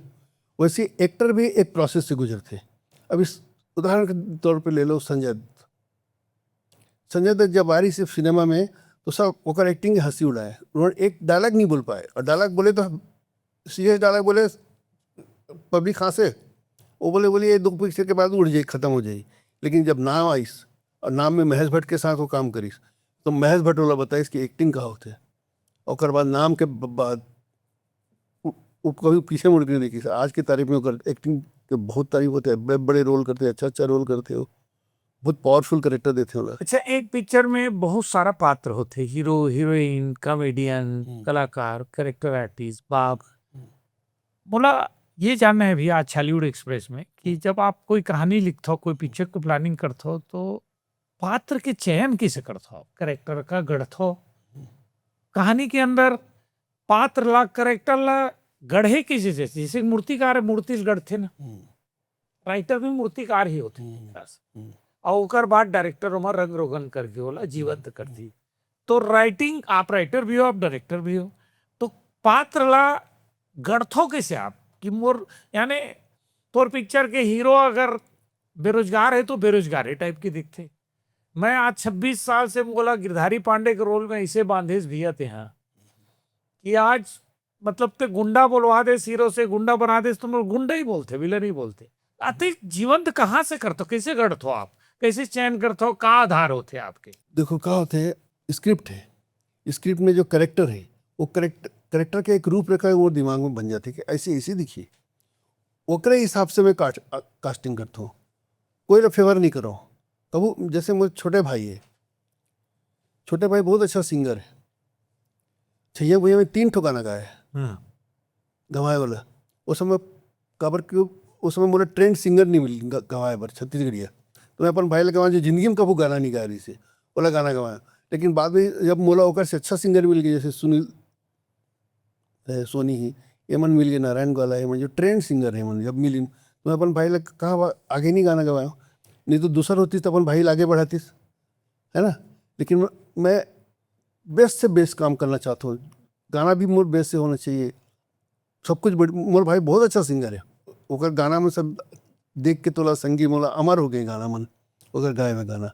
वैसे एक्टर भी एक प्रोसेस से गुजरते हैं। अब इस उदाहरण के तौर पे ले लो संजय दत्त। संजय दत्त जब आ रही सिर्फ सिनेमा में, तो सब ओकर एक्टिंग की हंसी उड़ाए। उन्होंने एक डायलॉग नहीं बोल पाए, और डायलॉग बोले तो सीरियस डायलॉग बोले, पब्लिक हंसे, वो बोले बोले ये दो पिक्चर के बाद उड़ जाए, खत्म हो जाए। लेकिन जब नाम आइस और नाम में महेश भट्ट के साथ वो काम करिस, तो महेश भट्ट वाला बताइस कि एक्टिंग का होते। ओकर बाद नाम के ब-, बाद उ-, उ कभी पीछे मुड़ के नहीं देखिस। आज की तारीफ में ओकर एक्टिंग के बहुत तारीफ होते हैं, बड़े बड़े रोल करते हैं, अच्छा अच्छा रोल करते हो, बहुत पावरफुल करेक्टर देते हो। अच्छा, एक पिक्चर में बहुत सारा पात्र होते, हीरो, हीरोइन, कॉमेडियन, हम्म। कलाकार, कैरेक्टर आर्टिस्ट, बाप। हम्म। मोला ये जानना है भैया, आज छॉलीवुड एक्सप्रेस में कि जब आप कोई कहानी लिखत हो, कोई पिक्चर की प्लानिंग करत हो, तो पात्र के चयन कैसे करत हो आप? कैरेक्टर का गढ़त हो, कहानी के अंदर पात्र ला, कैरेक्टर ला गढ़े कैसे? जैसे जैसे मूर्तिकार है, मूर्ति ल गढ़थे ना, हम्म, राइटर भी मूर्तिकार ही होते हम्म, हैं। हम्म। और ओकर बाद डायरेक्टर ओमा रंग रोगन करके ओला जीवंत कर दी। तो राइटिंग, आप राइटर भी हो, आप डायरेक्टर भी हो, तो पात्र ला गढ़थो कैसे आप कि मोर, यानी तोर पिक्चर के हीरो अगर बेरोजगार है तो बेरोजगार ही टाइप के दिखते। मैं आज छब्बीस साल से मोला गिरधारी पांडे के रोल में ऐसे बांधेस भैया तेहा कि आज मतलब ते गुंडा बोलवा देस, हीरो से गुंडा बना देस, तो मोर गुंडा ही बोलते, विलन ही बोलते। अति जीवंत कहाँ से करथो, कैसे गढ़थो आप, कैसे चयन करथो, का आधार होते आपके? देखो, का होते है, स्क्रिप्ट है, स्क्रिप्ट में जो करेक्टर है, वो करेक्ट करेक्टर के एक रूपरेखा वो दिमाग में बन जाती है कि ऐसे ऐसे दिखिए, ओकरे हिसाब से मैं कास्ट कास्टिंग करता हूँ। कोई ला फेवर नहीं करो। कबू जैसे मोर छोटे भाई है, छोटे भाई बहुत अच्छा सिंगर है। छैया भैया में तीन ठो गाना गाए है, हम्म। गवाए वाला। उस समय काबर क्यों, उस समय मोला ट्रेंड सिंगर नहीं मिल ग- गवाए बर छत्तीसगढ़िया। तो मैं अपन भाई ला गवाए जो जिंदगी में कभू गाना नहीं गाए रही से, ओला गाना गवाया। लेकिन बाद में जब मोला ओकर से अच्छा सिंगर मिल गया, जैसे सुनील ए, सोनी ही, एमन मिल गए, नारायण ग्वाला, एमन जो ट्रेंड सिंगर है, एमन जब मिलिन, तो मैं अपन भाई ला कहा, "बा, आगे नहीं गाना गवाया, नहीं तो दूसर होती तो अपन भाई ला आगे बढ़ातीस, है ना?" लेकिन मैं, मैं बेस्ट से बेस्ट काम करना चाहता हूँ। गाना भी मोर बेस्ट से होना चाहिए, सब कुछ बढ़-, मोर भाई बहुत अच्छा सिंगर है, ओकर गाना में सब देख के तोला संगी मोला अमर हो गए गाना मन, ओकर गाए हुए गाना।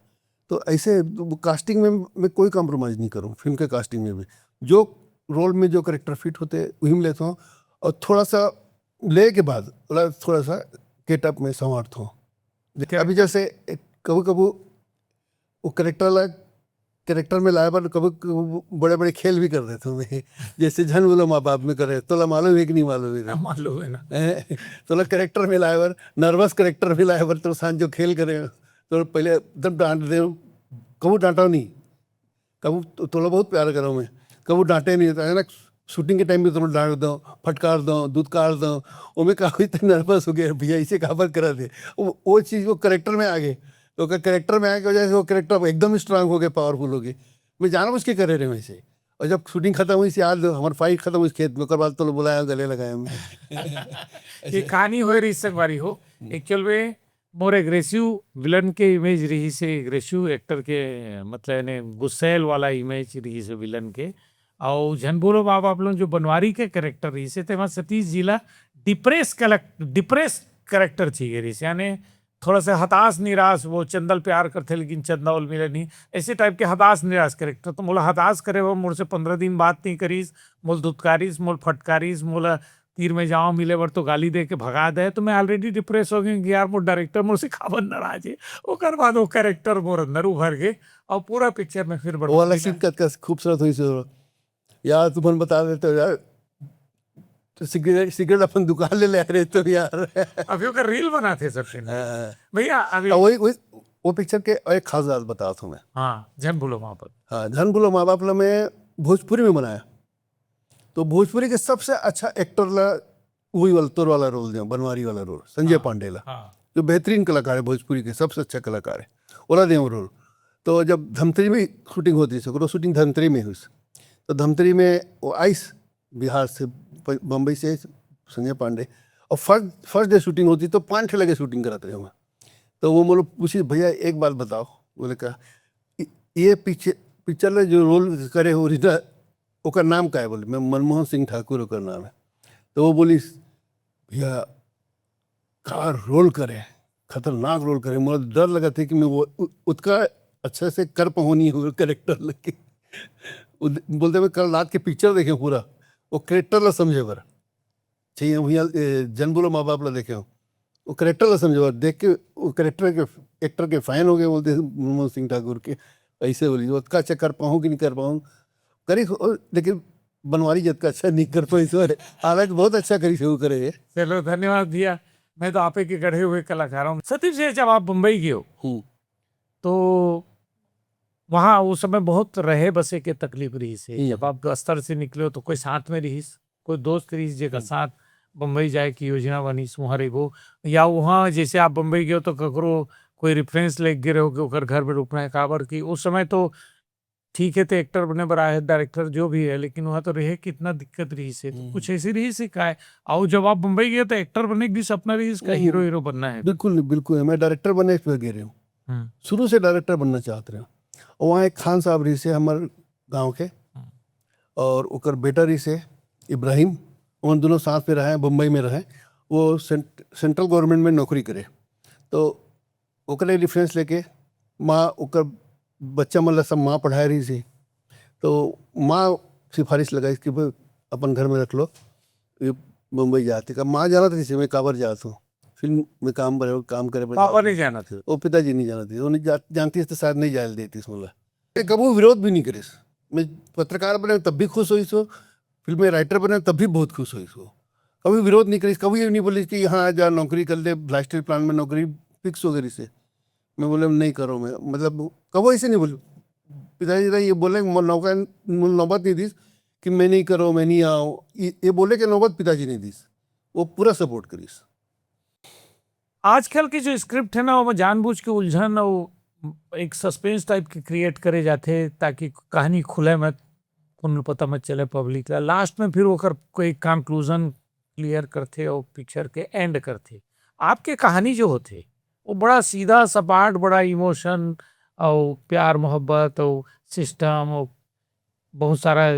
तो ऐसे वो कास्टिंग में मैं कोई कॉम्प्रोमाइज नहीं करूँ, फिल्म के कास्टिंग में भी जो रोल में जो करेक्टर फिट होते हैं वही में लेता हूँ, और थोड़ा सा ले के बाद थोड़ा थोड़ा सा गेटअप में संवारता हूँ। क्या? अभी जैसे एक कभी कभी वो करेक्टर ला करेक्टर में लाए बर कभी कभी बड़े बड़े खेल भी कर देता हूँ मैं। जैसे झन बोलो माँ बाप में करे, तोला मालूम है कि नहीं मालूम है? मालूम है ना। हैं? तोला करेक्टर में लाए बर, नर्वस करेक्टर में लाए बर तो सांझ जो खेल करे, तो पहले एकदम डांट दे, कबू डांटा नहीं, कबू तो, तोला बहुत प्यार करो मैं, कबू डांटे नहीं, तो है ना, शूटिंग के टाइम में तोला डांट दो, फटकार दो, दुत्कार दो, ओमे का होई तो नर्वस हो गया, "भैया इसे काबर करा दे?" वो, वो चीज़ वो करेक्टर में आ गए, तो ओकर करेक्टर में आए के वजह से वो करेक्टर एकदम स्ट्रांग हो गए, पावरफुल हो गए। मैं जानबूझ के करे रहे वैसे। और जब शूटिंग खत्म हुई, से याद हमार फाइट खत्म हुई खेत में, ओकर बाद तो लोग बुलाया, गले लगाए हम। ये कहानी होए रही संगवारी हो, एक्चुअल में मोर एग्रेसिव विलन के इमेज रही से, एग्रेसिव एक्टर के, मतलब यानी गुस्सैल वाला इमेज रही से विलन के। और झन बोलो बाप, आप लोग जो बनवारी के कैरेक्टर रही से, तेमा सतीश जी ला डिप्रेस कलेक्ट डिप्रेस कैरेक्टर चाहिए रहिस, यानी थोड़ा सा हताश निराश, वो चंदा ल प्यार करथे लेकिन चंदा ओला मिले नहीं, ऐसे टाइप के हताश निराश कैरेक्टर। तो मोला हताश करे बर मोर से पंद्रह दिन बात नहीं करिस, मोला धुतकारिस, मोला फटकारिस, मोला तीर में जांव मिले बर तो गाली दे के भगा दे, तो मैं ऑलरेडी डिप्रेस हो गई कि यार मोर डायरेक्टर मोर से काबर नाराज है। ओकर बाद वो कैरेक्टर मोर अंदर उभर गए और पूरा पिक्चर में फिर वो वाला बढ़िया। सीन कतका खूबसूरत होइस। यार तुमन बता देते हो यार, तो सिगरेट सिगरेट अपन दुकान ले ले रहे तो यार। अभी ओकर रील बनाथे सब सीन। हाँ। भैया अभी तो वही वही वो पिक्चर के एक खास बात बतावत हूँ मैं। हाँ, झन भूलो माँ बाप। हाँ, झन भूलो माँ बाप ला मैं भोजपुरी में बनाया। तो भोजपुरी के सबसे अच्छा एक्टर ला वही वाला तोर वाला रोल दिया, बनवारी वाला रोल, संजय पांडे ला, हाँ। जो बेहतरीन कलाकार है, भोजपुरी के सबसे अच्छा कलाकार है, ओला दे रोल। तो जब धमतरी में शूटिंग होती थी, ओकरो शूटिंग धमतरी में हुई, तो धमतरी में वो आइस बिहार से, प- बम्बई से, संजय पांडे, और फर्स्ट फर्स्ट डे शूटिंग होती तो पाँच ठे लगे शूटिंग कराते रहे वहाँ। तो वो बोलो, पूछी, "भैया एक बात बताओ।" बोले, "का?" "इ- ये पिक्चर पिक्चर में जो रोल करे हो ओरिजिनल, ओकर नाम का है?" बोले, "मैं मनमोहन सिंह ठाकुर ओकर नाम है।" तो वो बोली, "भैया का रोल करे, खतरनाक रोल करे, मोला डर लगा थे कि मैं वो उ- उतका अच्छा से कर पाऊँ नहीं हो कैरेक्टर लगे।" वो द- बोलते, "मैं कल रात के पिक्चर देखे पूरा, वो कैरेक्टर ला समझे बर चाहिए, भैया ए, जन बोलो माँ बाप ला देखे हो, वो कैरेक्टर ला समझे बर देख के वो कैरेक्टर के एक्टर के फैन हो गए।" बोलते हैं मनमोहन सिंह ठाकुर के, ऐसे बोली, "वो का अच्छा कर पाऊँ कि नहीं कर पाऊँ, करी हो, लेकिन बनवारी जत का अच्छा नहीं कर पाई सर।" हालांकि बहुत अच्छा करी से वो करे है। चलो धन्यवाद भैया, मैं तो आपे के गढ़े हुए कलाकार हूँ। सतीश जी, जब आप बम्बई गए हो हम्म। तो वहाँ उस समय बहुत रहे बसे के तकलीफ रहिस हे। हम्म। जब आप बस्तर से निकले हो तो कोई साथ में रहिस, कोई दोस्त रहिस जेकर हम्म। साथ बम्बई जाए की योजना बनिस, वहाँ रहिबो, या वहाँ जैसे आप बम्बई गए हो तो ककरो कोई रेफरेंस लेके गए रहो कि ओकर घर में रुकना है, काबर कि उस समय तो ठीक है, तो एक्टर बने बर आए है, डायरेक्टर जो भी है, लेकिन वहाँ तो रहे कितना दिक्कत रहिस हे। तो हम्म। कुछ ऐसी रहिस हे का? और जब आप बम्बई गए तो एक्टर बने के भी सपना रहिस का, हम्म। हीरो हीरो बनना है? बिल्कुल नहीं, बिल्कुल नहीं। मैं डायरेक्टर बनने पे गिरे हूँ, हम्म। शुरू से डायरेक्टर बनना चाहते रहे हूँ। और वहाँ एक खान साहब रहिस हे हमारे गाँव के, हम्म। और ओकर बेटा रहिस हे इब्राहिम, उन दोनों साथ में रहे, बम्बई में रहे। वो सेंट, सेंट्रल गवर्नमेंट में नौकरी करे, तो ओकरे रेफरेंस लेके माँ ओकर बच्चा मन ला सब माँ पढ़ाए रहिस हे। तो माँ सिफारिश लगाइस कि भाई अपन घर में रख लो, ये बम्बई जाते का। माँ जानत रहिस हे मैं काबर जात हूँ, फिल्म में काम करे काम करे बर पापा जात नहीं हूँ। जाना था। वो पिताजी नहीं जानत रहिस, वो नहीं जा, जानती तो शायद नहीं जाए देती मोला। ये कबू विरोध भी नहीं करिस। मैं पत्रकार बने तब भी खुश होइस हो, फिल्म में राइटर बने तब भी बहुत खुश होइस हो। कभी विरोध नहीं करिस, कभी ये नहीं बोलिस कि यहाँ जा नौकरी कर ले, ब्लास्टर प्लांट में नौकरी फिक्स हो गई से। मैं बोले, "नहीं करो मैं," मतलब कबो ऐसे नहीं बोले। पिताजी तो ये बोले, "म-, नौका, नौबत नहीं दीस कि मैं नहीं करो, मैं नहीं आओ।" ये, ये बोले कि नौबत पिताजी नहीं दीस, वो पूरा सपोर्ट करिस। आजकल के जो स्क्रिप्ट है ना, वो जानबूझ के उलझन और एक सस्पेंस टाइप के क्रिएट करे जाथे, ताकि कहानी खुले मत, कोनो पता मत चले पब्लिक ला। लास्ट में फिर ओकर कोई कंक्लूजन क्लियर करथे और पिक्चर के एंड करथे। आपके कहानी जो होथे, वो बड़ा सीधा सपाट, बड़ा इमोशन और प्यार मोहब्बत और सिस्टम और बहुत सारा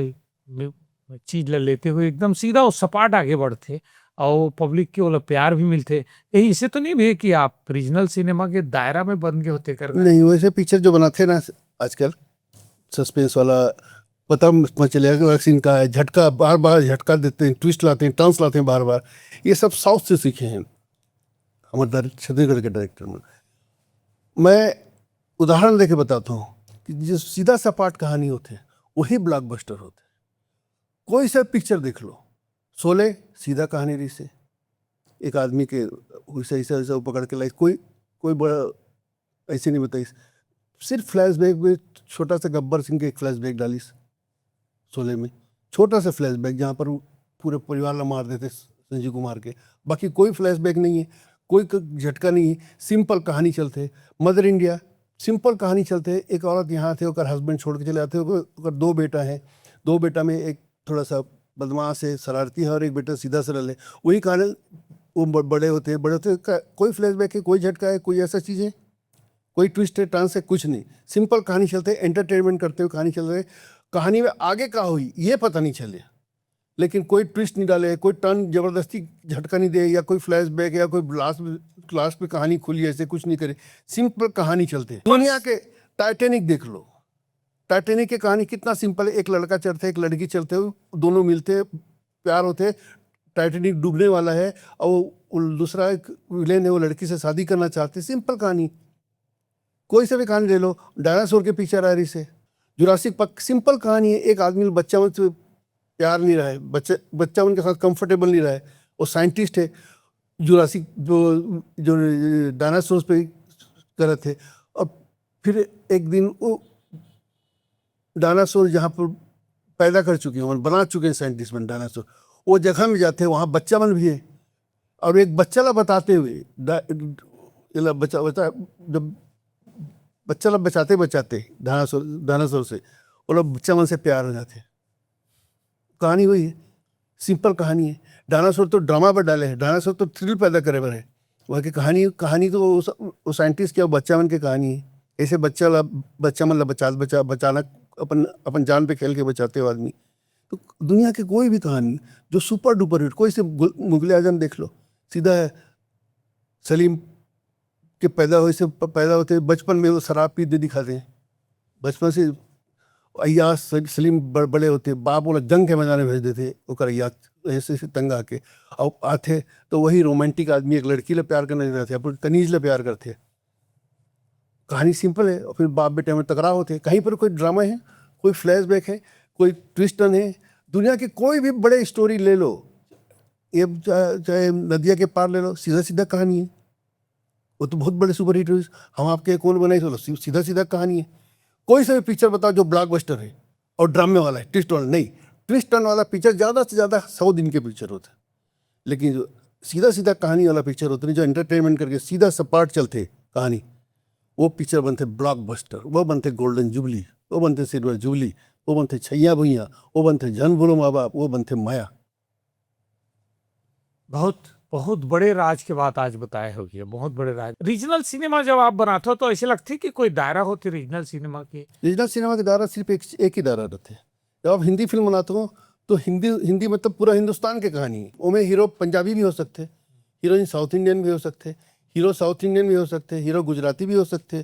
मि-, चीज ला लेते हुए एकदम सीधा और सपाट आगे बढ़थे और पब्लिक के ओला प्यार भी मिलथे। कहीं इसे तो नहीं भी कि आप रीजनल सिनेमा के दायरा में बन गए होते कर रहे हैं? नहीं, वैसे पिक्चर जो बनाते हैं ना आजकल, सस्पेंस वाला, पता म-, मत चलेगा कि सीन का है, झटका, बार बार झटका देते हैं, ट्विस्ट लाते हैं, टर्न्स लाते हैं बार बार, ये सब साउथ से सीखे हैं हमारे डायरेक्ट-, छत्तीसगढ़ के डायरेक्टर में। मैं उदाहरण देके बताता हूँ कि जो सीधा सपाट कहानी होते हैं, वही ब्लॉकबस्टर होते हैं। कोई सा पिक्चर देख लो, शोले सीधा कहानी रहिस हे, एक आदमी के वैसे ऐसे ऐसे वो पकड़ के लाइस, कोई कोई बड़ा ऐसे नहीं बताइस, सिर्फ फ्लैशबैक में छोटा सा गब्बर सिंह के एक फ्लैशबैक डालिस शोले में, छोटा सा फ्लैशबैक जहाँ पर वो पूरे परिवार ला मार देते संजीव कुमार के, बाकी कोई फ्लैशबैक नहीं है, कोई क-, झटका नहीं है, सिंपल कहानी चलते। मदर इंडिया, सिंपल कहानी चलते। एक औरत यहाँ थे, ओकर हस्बैंड छोड़ के चले जाते, ओकर ओकर दो बेटा है, दो बेटा में एक थोड़ा सा बदमाश है, शरारती है, और एक बेटा सीधा सरल है। वही कहानी वो ब-, बड़े होते हैं, बड़े होते हैं, का-, कोई फ्लैशबैक है, कोई झटका है, कोई ऐसा चीज़ है, कोई ट्विस्ट है, टर्न्स है, कुछ नहीं। सिंपल कहानी चलते, एंटरटेनमेंट करते हुए कहानी चल रहे। कहानी में आगे का हुई, ये पता नहीं चले। लेकिन कोई ट्विस्ट नहीं डाले, कोई टर्न जबरदस्ती झटका नहीं दे, या कोई फ्लैशबैक, या कोई लास्ट लास्ट पे कहानी खुली, ऐसे कुछ नहीं करे। सिंपल कहानी चलते हैं। दुनिया के टाइटैनिक देख लो, टाइटैनिक की कहानी कितना सिंपल है। एक लड़का चढ़ते, एक लड़की चढ़ते हुए, दोनों मिलते, प्यार होते, टाइटैनिक डूबने वाला है, और वो, वो दूसरा एक विलेन है, वो लड़की से शादी करना चाहते। सिंपल कहानी, कोई से भी कहानी ले लो। डायनासोर के पिक्चर आ रही से, जुरासिक पार्क, सिंपल कहानी है। एक आदमी बच्चा मन से प्यार नहीं रहा है, बच्चे बच्चा मन के साथ कंफर्टेबल नहीं रहा है। वो साइंटिस्ट है, जुरासिक जो जो डायनासोर पे करत है। और फिर एक दिन वो डायनासोर जहाँ पर पैदा कर चुके हैं, बना चुके हैं साइंटिस्ट मन डायनासोर, वो जगह में जाते हैं, वहाँ बच्चा मन भी है। और एक बच्चा ला बताते हुए डा- ये ला बचा बचा जब बच्चा ला बचाते बचाते डायनासोर डायनासोर से, वो लोग बच्चा मन से प्यार हो जाते हैं। कहानी वही है, सिंपल कहानी है। डायनासोर तो ड्रामा पर डाले हैं, डायनासोर तो थ्रिल पैदा करे बर है। वहाँ की कहानी कहानी तो वो स- वो साइंटिस्ट क्या, बच्चा मन के कहानी है। ऐसे बच्चा ला बच्चा मन ला बचा बचा बचाना, अपन अपन जान पे खेल के बचाते हो आदमी। तो दुनिया के कोई भी कहानी जो सुपर डुपर हिट, कोई से गु- मुगले आजम देख लो, सीधा है सलीम के पैदा होए से प- पैदा होते बचपन में वो शराब पीते दिखाते हैं। बचपन से अय्याश स- सलीम बड़- बड़े होते, बाप बोला जंग के मैदान में भेज देते, ओकर अय्याश ऐसे ऐसे तंग आके। और आते तो वही रोमांटिक आदमी एक लड़की ले प्यार करने जाते, अपन कनीज ले प्यार करते। कहानी सिंपल है। और फिर बाप बेटे में टकराव होते, कहीं पर कोई ड्रामा है, कोई फ्लैशबैक है, कोई ट्विस्ट टर्न है। दुनिया के कोई भी बड़े स्टोरी ले लो, ये चा- चाहे नदिया के पार ले लो, सीधा सीधा कहानी है। वो तो बहुत बड़े सुपरहिट है। हम आपके कौन बनाई, तो सी- सीधा सीधा कहानी है। कोई सा भी पिक्चर बताओ जो ब्लॉकबस्टर है और ड्रामे वाला है, ट्विस्ट वाला नहीं। ट्विस्ट टर्न वाला पिक्चर ज़्यादा से ज़्यादा सौ दिन के पिक्चर होते हैं, लेकिन जो सीधा सीधा कहानी वाला पिक्चर होते हैं, जो एंटरटेनमेंट करके सीधा सपाट चलते कहानी, वो पिक्चर बनते ब्लॉकबस्टर, वो बनते गोल्डन जुबली, वो बनते सिल्वर जुबली, वो बनते छैया भुइया, वो बनते जन बोलो माँ बाप, वो बनते माया। बहुत बहुत बड़े राज के बात आज बताए हो भैया, बहुत बड़े राज। रीजनल सिनेमा जब आप बनाते हो तो ऐसे लगते कि कोई दायरा होती रीजनल सिनेमा की? रीजनल सिनेमा के दायरा सिर्फ एक एक ही दायरा रहते हैं। जब आप हिंदी फिल्म बनाते हो तो हिंदी हिंदी मतलब पूरा हिंदुस्तान के कहानी है। ओमे हीरो पंजाबी भी हो सकते, हीरोइन साउथ इंडियन भी हो सकते, हीरो साउथ इंडियन भी हो सकते, हीरो गुजराती भी हो सकते,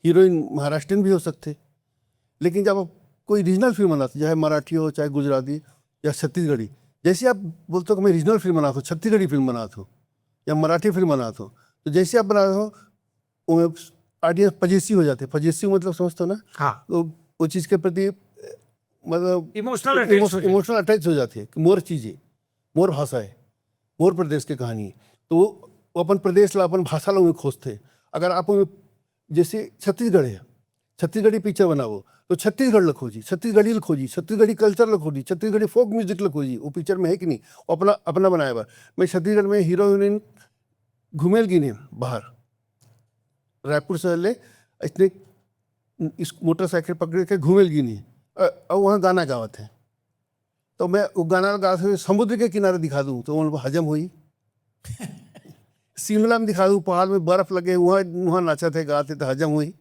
हीरोइन महाराष्ट्रियन भी हो सकते। लेकिन जब आप कोई रीजनल फिल्म बनाते, चाहे मराठी हो, चाहे गुजराती या छत्तीसगढ़ी, जैसे आप बोलते हो कि मैं रीजनल फिल्म बनाता हूँ, छत्तीसगढ़ी फिल्म बनाता हूँ या मराठी फिल्म बनाता हूँ, तो जैसे आप बनाते हो वो ऑडियंस पजेसी हो जाते हैं। पजेसी मतलब समझते हो ना? हाँ। तो वो चीज़ के प्रति मतलब इमोशनल अटैच हो जाए। इमोशनल अटैच हो जाते हैं कि मोर चीज़ है, मोर भाषा है, मोर प्रदेश के कहानी है। तो वो वो अपन प्रदेश ला, अपन भाषा ला ओमे खोजते। अगर आप ओमे, जैसे छत्तीसगढ़ है, छत्तीसगढ़ी पिक्चर बनाओ तो छत्तीसगढ़ ला खोजी, छत्तीसगढ़ी ला खोजी, छत्तीसगढ़ी कल्चर ला खोजी, छत्तीसगढ़ी फोक म्यूजिक ला खोजी। वो पिक्चर में है कि नहीं, वो अपना अपना बनाए बर। मैं छत्तीसगढ़ में हीरो हीरोइन घूमेल गिने बाहर, रायपुर से ले इतने इस मोटरसाइकिल पकड़ के घूमेल गिने, अ- और वहाँ गाना गावत है। तो मैं वो गाना गाते हुए समुद्र के किनारे दिखा दूँ तो उनको हजम हुई। शिमला में दिखा दूँ, पहाड़ में बर्फ लगे, वहाँ वहाँ नाचत है, गाते तो हजम हुई।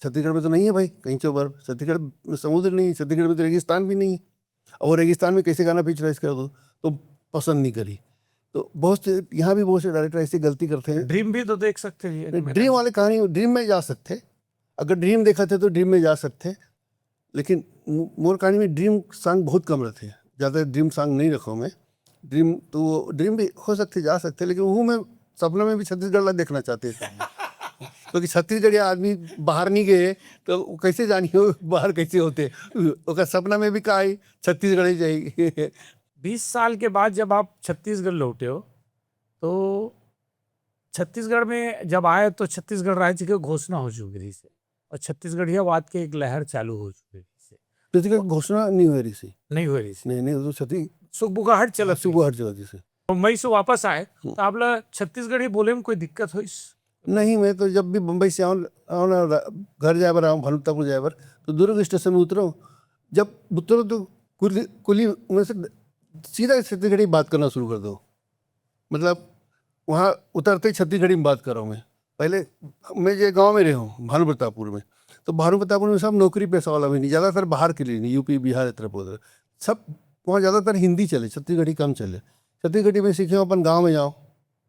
छत्तीसगढ़ में तो नहीं है भाई कहीं चो बर्फ, छत्तीसगढ़ में समुद्र नहीं है, छत्तीसगढ़ में तो रेगिस्तान भी नहीं है। और रेगिस्तान में कैसे गाना पिक्चराइज कर दो तो पसंद नहीं करी। तो बहुत से यहाँ भी बहुत से डायरेक्टर ऐसी गलती करते हैं। ड्रीम भी तो देख सकते हैं। ड्रीम वाले कहानी ड्रीम में जा सकते, अगर ड्रीम देखा थे तो ड्रीम में जा सकते, लेकिन मो- मोर कहानी में ड्रीम सॉन्ग बहुत कम रहते हैं, ज़्यादा ड्रीम सॉन्ग नहीं रखो मैं। ड्रीम तो वो ड्रीम भी हो सकते, जा सकते, लेकिन वो मैं सपना में भी छत्तीसगढ़ ला देखना चाहते थे। क्योंकि छत्तीसगढ़िया आदमी बाहर नहीं गए तो वो कैसे जानिए वो बाहर कैसे होते। ओकर सपना में भी का आई, छत्तीसगढ़ ही जाई। बीस साल के बाद जब आप छत्तीसगढ़ लौटे हो तो छत्तीसगढ़ में जब आए तो छत्तीसगढ़ राज्य के घोषणा हो चुकी रही से और छत्तीसगढ़ियावाद के एक लहर चालू हो चुकी रही से। छत्तीसगढ़ घोषणा नहीं हो रही सी। नहीं हो रही से। नहीं नहीं, वो तो छत्तीस सुगबुगाहट चलत सुबह हट जाती से। मुंबई से वापस आए तो आप ला छत्तीसगढ़ी बोले में कोई दिक्कत होइस? नहीं, मैं तो जब भी बम्बई से आऊँ आऊँ ना रा- घर जाए बर आऊँ, भानुप्रतापपुर जाए बर, तो दुर्ग स्टेशन में उतरो, जब उतरो तो कुली कुली में से सीधा छत्तीसगढ़ी बात करना शुरू कर दो। मतलब वहाँ उतरते ही छत्तीसगढ़ी में बात कर रहा हूँ मैं। पहले मैं जो गाँव में रहे हूँ भानुप्रतापपुर में, तो भानुप्रतापपुर में सब नौकरी पेशा वाला भी नहीं, ज़्यादातर बाहर के लिए नहीं, यूपी बिहार इधर उधर सब वहाँ ज़्यादातर हिंदी चले, छत्तीसगढ़ी कम चले। छत्तीसगढ़ी में सीखे अपन गाँव में जाओ,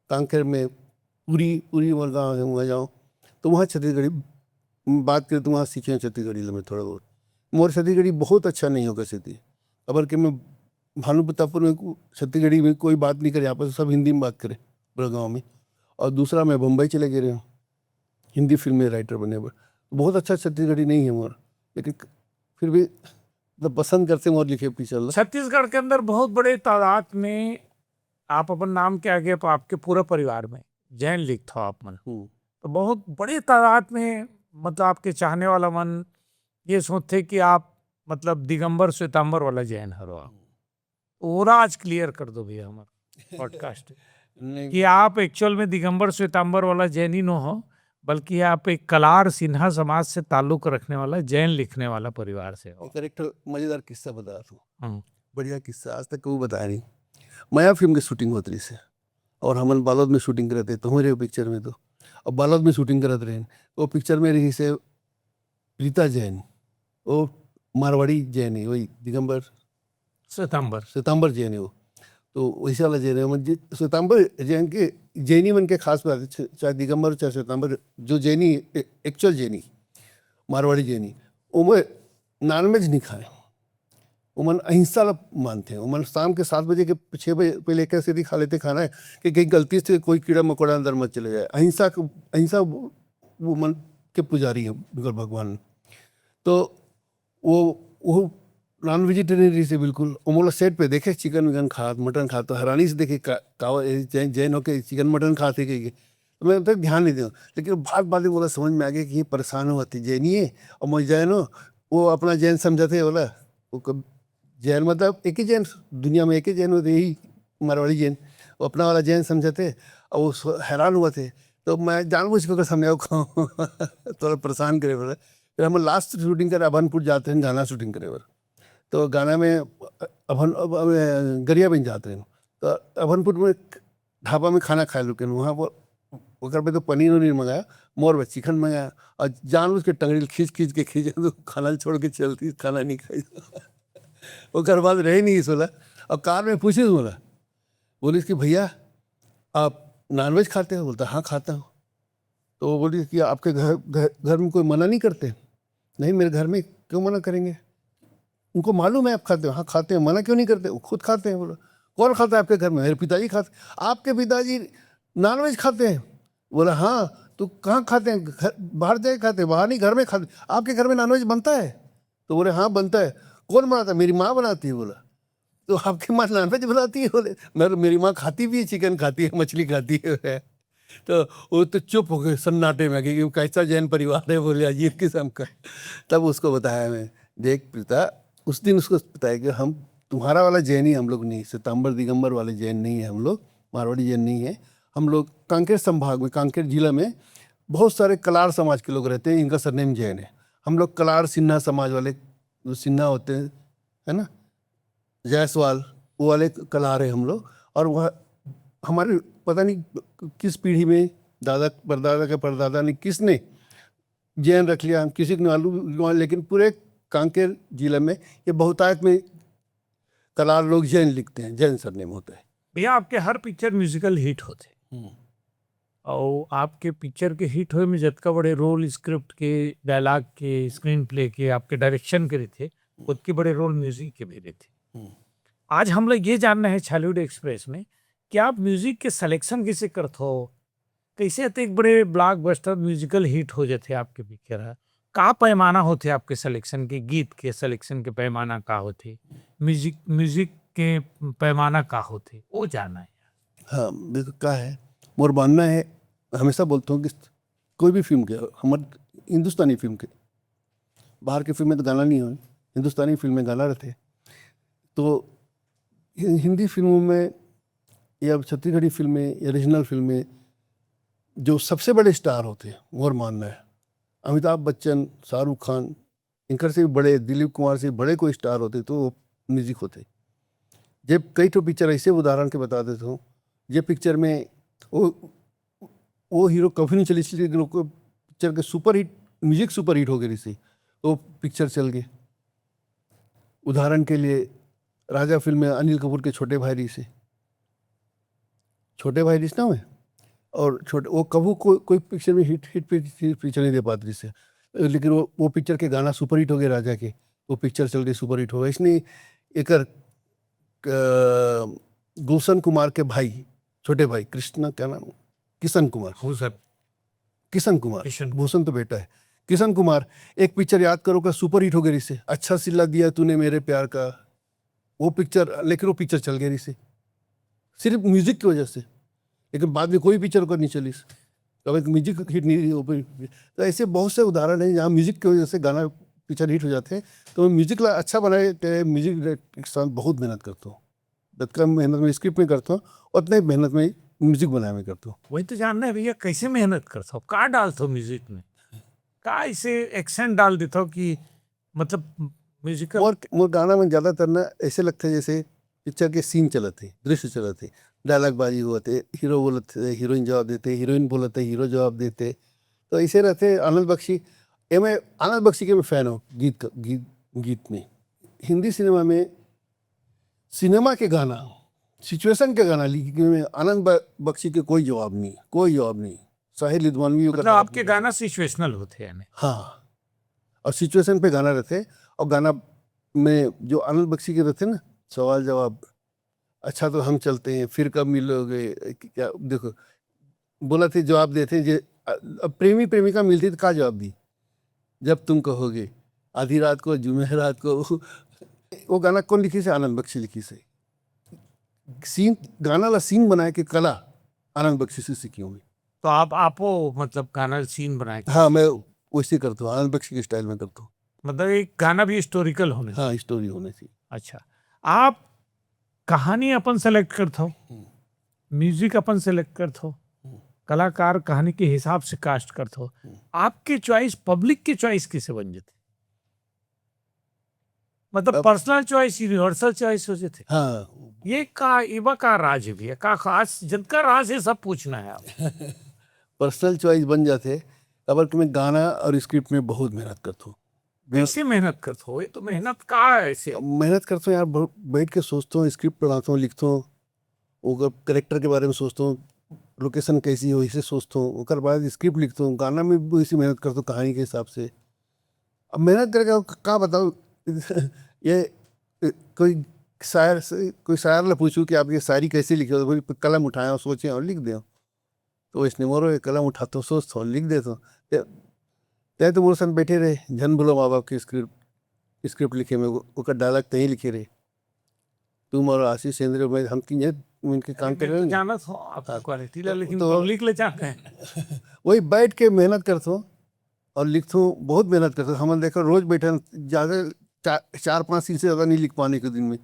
कांकेर में, पूरी पूरी मोर गाँव है, वहाँ जाओ तो वहाँ छत्तीसगढ़ी बात करे तो वहाँ सीखे छत्तीसगढ़ी में थोड़ा बहुत। मोर छत्तीसगढ़ी बहुत अच्छा नहीं होगा सीधी, अबर के मैं भानु प्रतापपुर में को- छत्तीसगढ़ी में कोई बात नहीं करे, यहाँ पर सब हिंदी में बात करे पूरा गाँव में। और दूसरा मैं बम्बई चले गए रहे हूँ हिंदी फिल्म में राइटर बने पर, बहुत अच्छा छत्तीसगढ़ी नहीं है मोर, लेकिन फिर भी मतलब पसंद करते हैं मोर लिखे पिक्चर ला। छत्तीसगढ़ के अंदर बहुत बड़े तादाद में आप अपन नाम के आगे आप, आपके पूरा परिवार में जैन लिखत हो आप मन। हम्म। तो बहुत बड़े तादाद में मतलब आपके चाहने वाला मन ये सोचते कि आप मतलब दिगंबर श्वेतांबर वाला जैन हरो आप। ओला आज क्लियर कर दो भैया हमारा पॉडकास्ट नहीं, कि आप एक्चुअल में दिगंबर श्वेतांबर वाला जैन ही नो हो, बल्कि आप एक कलार सिन्हा समाज से ताल्लुक रखने वाला जैन लिखने वाला परिवार से हो। एक, एक ठो मजेदार किस्सा बता रहा हूँ, हम्म, बढ़िया किस्सा, आज तक वो बताया नहीं। मया फिल्म की शूटिंग होत रही से, और हमन बालोद में शूटिंग करत रहे, तुम्हारे पिक्चर में तो, अब बालोद में शूटिंग करत रहे, वो पिक्चर में रही से प्रीता जैन, वो मारवाड़ी जैन है, वही दिगंबर श्वेतांबर। श्वेतांबर जैन है वो, तो वैसे वाला जैन है। हम जि- श्वेतांबर जैन के, जैनी मन के खास बात है, च- चाहे दिगंबर चाहे श्वेतांबर, जो जैनी, एक्चुअल जैनी, मारवाड़ी जैनी, वो में नॉनवेज नहीं खाए, वो मन अहिंसा ला मानते हैं। वो मन शाम के सात बजे के, छः बजे पहले एक ऐसे खा लेते खाना है कि कहीं गलती से कोई कीड़ा मकोड़ा अंदर मत चले जाए। अहिंसा को, अहिंसा वो वो मन के पुजारी है उनकर भगवान। तो वो वो नॉन वेजिटेरियन रही से बिल्कुल। वो मोला सेट पे देखे चिकन विकन खात, मटन खात, तो हैरानी से देखे का, का ये जैन, जैन होके चिकन मटन खाते के, के। तो मैं तो ध्यान नहीं दिया, लेकिन बात बात में बोला समझ में आ गया कि ये परेशान हुआ थी जैनी है और मैं जैन हूँ। वो अपना जैन समझाते बोला, वो कब जैन मतलब एक ही जैन, दुनिया में एक ही जैन होते, यही मारवाड़ी जैन, वो अपना वाला जैन समझाते। और वो सो- हैरान हुआ थे, तो मैं जानबूझ के ओकर सामने आओ खाऊं, थोड़ा परेशान करे बर। फिर हम लास्ट शूटिंग करे अभनपुर जाते हैं गाना शूटिंग करे बर। तो गाना में अभन अब- अब गरियाबंद जाते हैं, तो अभनपुर में ढाबा में खाना खाए लुके वहाँ पर। ओकर पे तो पनीर उनीर मंगाया, मोर बर चिकन मंगाया, और जानबूझ के टंगड़ी खींच खींच के खींच तो खाना छोड़ के चलती, खाना नहीं खाई। ओकर बाद रहे नहीं इस वाला। और कार में पूछे बोला, बोलिस कि भैया आप नॉनवेज खाते हो? बोलता हाँ खाता हूँ। तो वो बोली कि आपके घर, घर घर में कोई मना नहीं करते? नहीं, मेरे घर में क्यों मना करेंगे? उनको मालूम है आप खाते हो। हाँ खाते हैं। मना क्यों नहीं करते? वो खुद खाते हैं। बोला कौन खाता है आपके घर में? मेरे पिताजी खाते। आपके पिताजी नॉनवेज खाते हैं? बोला हाँ। तो कहाँ खाते हैं? घर बाहर जाके खाते हैं? बाहर नहीं, घर में खाते। आपके घर में नॉनवेज बनता है? तो बोले हाँ बनता है। कौन बनाता है? मेरी माँ बनाती है। बोला तो आपकी माँ नॉनवेज बनाती है? बोले मैं मेरी माँ खाती भी है, चिकन खाती है, मछली खाती है। तो वो तो चुप हो गए सन्नाटे में कि कैसा जैन परिवार है, बोले अजीब किस्म का। तब उसको बताया मैं, देख प्रीता, उस दिन उसको बताया कि हम तुम्हारा वाला जैन ही हम लोग नहीं, श्वेतांबर दिगंबर वाले जैन नहीं है हम लोग, मारवाड़ी जैन नहीं है हम लोग। कांकेर संभाग में, कांकेर जिला में बहुत सारे कलार समाज के लोग रहते हैं, इनका सरनेम जैन है। हम लोग कलार सिन्हा समाज वाले, जो सिन्हा होते हैं, है ना, जायसवाल, वो वाले कलार है हम लोग। और वह हमारे पता नहीं किस पीढ़ी में दादा परदादा के परदादा ने किसने जैन रख लिया, हम किसी को मालूम, लेकिन पूरे कांकेर जिले में ये बहुतायत में कलार लोग जैन लिखते हैं, जैन सरनेम होता है। भैया आपके हर पिक्चर म्यूजिकल हिट होते हम्म। और आपके पिक्चर के हिट होए में जतका बड़े रोल स्क्रिप्ट के, डायलॉग के, स्क्रीन प्ले के, आपके डायरेक्शन के रहते, उतके बड़े रोल म्यूजिक के भी रहते। हम्म। आज हम लोग ये जानना है छॉलीवुड एक्सप्रेस में कि आप म्यूजिक के सिलेक्शन कैसे करत हो, कैसे अतेक बड़े ब्लॉकबस्टर म्यूजिकल हिट हो जाते आपके पिक्चर ह? का पैमाना होते आपके सिलेक्शन के, गीत के सिलेक्शन के पैमाना का होते, म्यूजिक म्यूजिक के पैमाना का होते, वो जानना है। हाँ, देखो का है, मोर मानना है, हमेशा बोलता हूँ कि कोई भी फिल्म के, हमारे हिंदुस्तानी फिल्म के, बाहर की फिल्म में तो गाना नहीं हो, हिंदुस्तानी फिल्म में गाना रहते। तो हि- हिंदी फिल्मों में या छत्तीसगढ़ी फिल्में या रीजनल फिल्में, जो सबसे बड़े स्टार होते हैं, मोर मानना है, अमिताभ बच्चन, शाहरुख खान, इनकर से भी बड़े, दिलीप कुमार से बड़े कोई स्टार होते तो वो म्यूजिक होते। जब कई ठो पिक्चर ऐसे उदाहरण के बता देता हूँ, जे पिक्चर में वो वो हीरो कभी नहीं चली, लेकिन वो पिक्चर के super hit, music super hit हो गई थी, वो पिक्चर चल गई। उदाहरण के लिए राजा फिल्म में अनिल कपूर के छोटे भाई रहिस हे, छोटे भाई रहिस ना में, और छोटे, वो कभू को, कोई पिक्चर में हिट हिट पिक्चर नहीं दे पात रहिस हे, लेकिन वो वो पिक्चर के गाना सुपर हिट हो गए राजा के, वो पिक्चर चल गई सुपर हिट हो गई। इसने एकर गुलशन कुमार के भाई, छोटे भाई कृष्णा, क्या नाम, किशन कुमार। हो सर। किशन कुमार, किशन। भूषण तो बेटा है। किशन कुमार, एक पिक्चर याद करो का सुपर हिट हो गई रहिस हे, अच्छा सिला दिया तूने मेरे प्यार का, वो पिक्चर, लेकिन वो पिक्चर चल गई रहिस हे सिर्फ म्यूजिक की वजह से, लेकिन बाद में कोई पिक्चर ओकर नहीं चलिस, कभी म्यूजिक हिट नहीं रही। तो ऐसे बहुत से उदाहरण हैं जहाँ म्यूजिक की वजह से गाना, पिक्चर हिट हो जाते हैं। तो मैं म्यूजिक ला अच्छा बनाए के म्यूजिक के साथ बहुत मेहनत करता हूँ, जितना मेहनत में स्क्रिप्ट में करता हूँ, उतना ही मेहनत में म्यूजिक बनाए में करता हूँ। वही तो जानना है भैया, कैसे मेहनत करता हो, का डालता हो म्यूजिक में, का ऐसे एक्सेंट डाल देता हो कि मतलब म्यूजिकल मोर मोर गाना में ज़्यादातर ना ऐसे लगता है जैसे पिक्चर के सीन चलत हे, दृश्य चलत हे, डायलॉग बाजी होत हे, हीरो बोलत हे, हीरोइन जवाब देते, हीरोइन बोलत हे, हीरो जवाब देते। तो ऐसे रहते आनंद बख्शी। ये मैं आनंद बख्शी के मैं फैन हूँ गीत का, गीत गीत में। हिंदी सिनेमा में सिनेमा के गाना, सिचुएशन के गाना लिखने में आनंद ब- बख्शी के कोई जवाब नहीं, कोई जवाब नहीं। साहिर लिदवानवी ओकर मतलब जवाब आपके नहीं। गाना सिचुएशनल होते हैं यानी। हाँ, और सिचुएशन पे गाना रहते। और गाना में जो आनंद बख्शी के रहते ना, सवाल जवाब, अच्छा तो हम चलते हैं, फिर कब मिलोगे, क्या, देखो, बोला थे जवाब देते हैं जे, अब प्रेमी प्रेमिका मिलती तो का जवाब दी, जब तुम कहोगे, आधी रात को, जुमेरात को। वो गाना कौन लिखिस हे? आनंद बख्शी लिखिस हे। सीन, गाना ला सीन बनाए के कला आनंद बख्शी से सीखी हूँ मैं। तो आप आपो मतलब गाना सीन बनाए के? हाँ, मैं वैसे करता हूँ, आनंद बख्शी के स्टाइल में करता हूँ। मतलब एक गाना भी हिस्टोरिकल होने हाँ, स्टोरी होनी चाहिए। अच्छा, आप कहानी अपन सेलेक्ट करत हो, म्यूजिक अपन सेलेक्ट करत हो, कलाकार कहानी के हिसाब से कास्ट करत हो, आपके चॉइस पब्लिक के चॉइस कैसे बन जाते? मतलब अब- पर्सनल चॉइस, यूनिवर्सल चॉइस हो जाते? हाँ, ये का, इबा का राज है भैया, का खास, जिनका राज है सब पूछना है आप। पर्सनल चॉइस बन जाते, काबर कि मैं गाना और स्क्रिप्ट में बहुत मेहनत करता हूँ। कैसे मेहनत करत हो? ये तो मेहनत का है ऐसे। मेहनत करता हूँ यार, ब- बैठ के सोचता हूँ, स्क्रिप्ट बनाता हूँ, लिखता हूँ, ओकर कैरेक्टर के बारे में सोचता हूँ, लोकेशन कैसी हो, इसे सोचता हूँ, ओकर बाद स्क्रिप्ट लिखता हूँ। गाना में भी इसी मेहनत करता हूँ कहानी के हिसाब से। अब मेहनत करके अब का बताऊँ ये, कोई शायर से, कोई शायर ला पूछूँ कि आप ये शायरी कैसे लिखे हो, तो बोले, कलम उठाएं और सोचें और लिख दें। तो इसने मोरो एक कलम उठाता हूँ, सोचता हूँ, लिख देता हूँ। ते, ते तो मोर संग बैठे रहे, झन भूलो माँ बाप के स्क्रिप्ट, स्क्रिप्ट लिखे में, ओकर डायलॉग तहीं लिखे रहे। तू मोरो आशीष चंद्र में हम तीन जन मिलके काम कर रहे हैं। जानत हो आपका क्वालिटी ला, लेकिन तो- पब्लिक ले जाना है। वही बैठ के मेहनत करता हूँ और लिखता हूँ, बहुत मेहनत करता हूँ। हम देखो रोज बैठे हैं, ज़्यादा चार, चार पाँच सीन से ज़्यादा नहीं लिख पाने के दिन में,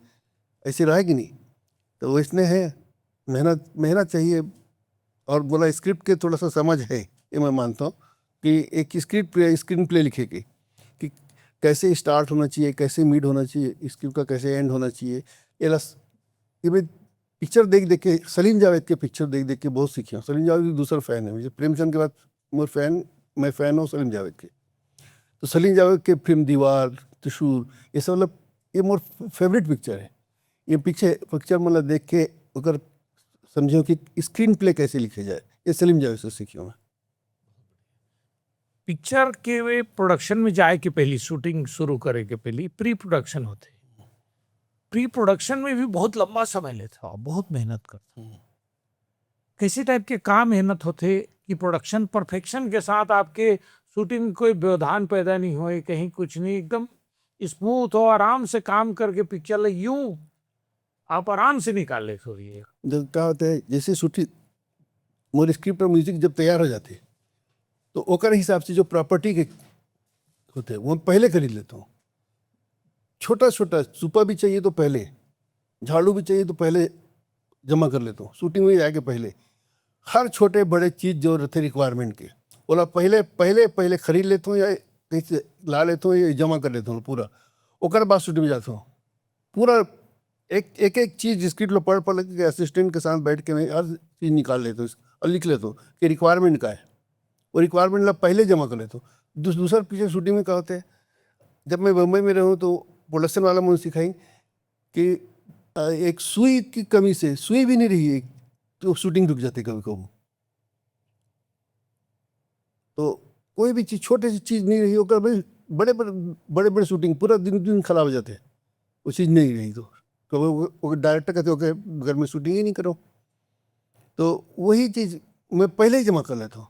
ऐसे रहे कि नहीं? तो वैसने है, मेहनत, मेहनत चाहिए। और बोला स्क्रिप्ट के थोड़ा सा समझ है, ये मैं मानता हूँ कि एक स्क्रिप्ट प्ले, स्क्रीन प्ले लिखे के, कि कैसे स्टार्ट होना चाहिए, कैसे मिड होना चाहिए, स्क्रिप्ट का कैसे एंड होना चाहिए। ये लस, ये मैं पिक्चर देख देख के, सलीम जावेद के पिक्चर देख देख के बहुत सीखे हूँ। सलीम जावेद भी दूसरा फैन है मुझे, प्रेमचंद के बाद मोर फैन, मैं फैन हूँ सलीम जावेद के। तो सलीम जावेद के फिल्म दीवार, त्रिशूल, ये सब मतलब ये मोर फेवरेट पिक्चर है। ये पीछे पिक्चर मतलब देख के ओकर समझो कि स्क्रीन प्ले कैसे लिखे जाए, ये सलीम जावेद से सीखी हूँ मैं। पिक्चर के वे प्रोडक्शन में जाए के पहली, शूटिंग शुरू करे के पहली प्री प्रोडक्शन होते। प्री प्रोडक्शन में भी बहुत लंबा समय लेता, बहुत मेहनत करता। हम्म। कैसे टाइप के काम मेहनत होते कि प्रोडक्शन परफेक्शन के साथ आपके शूटिंग में कोई व्यवधान पैदा नहीं होए, कहीं कुछ नहीं, एकदम स्मूथ हो, आराम से काम करके पिक्चर ले यूं आप आराम से निकाल लेते हो ये? जब क्या होता है, जैसे शूटिंग, मोर स्क्रिप्ट और म्यूजिक जब तैयार हो जाते, तो ओकर हिसाब से जो प्रॉपर्टी के होते हैं, वो हम पहले खरीद लेता हूँ। छोटा छोटा सूपा भी चाहिए तो पहले, झाड़ू भी चाहिए तो पहले जमा कर लेता हूँ, शूटिंग में जाके पहले। हर छोटे बड़े चीज़ जो रहते रिक्वायरमेंट के, ओला पहले, पहले, पहले खरीद लेता हूँ या कहीं से ला लेता हूँ, ये जमा कर लेता हूँ पूरा। ओकर बाद शूटिंग में जाता हूँ। पूरा एक, एक, एक चीज़ स्क्रिप्ट लो पढ़ पढ़ के असिस्टेंट के साथ बैठ के मैं हर चीज़ निकाल लेता हूँ और लिख लेता हूँ कि रिक्वायरमेंट का है। वो रिक्वायरमेंट ला पहले जमा कर लेता हूँ। दूस-, दूसरा पीछे शूटिंग में क्या होता है, जब मैं बम्बई में रहूँ तो प्रोडक्शन वाला मुझे सिखाई कि अ, एक सुई की कमी से, सुई भी नहीं रही, एक तो शूटिंग रुक जाती कभी कभी। तो कोई भी चीज, छोटे सी चीज नहीं रही, ओकर भाई बड़े बड़े, बड़े बड़े शूटिंग पूरा दिन दिन खराब हो जाते हैं, वो चीज नहीं रही तो। तो वो, वो डायरेक्टर कहते, "ओके, घर में शूटिंग ही नहीं करो।" तो वही चीज मैं पहले ही जमा कर लेता हूँ,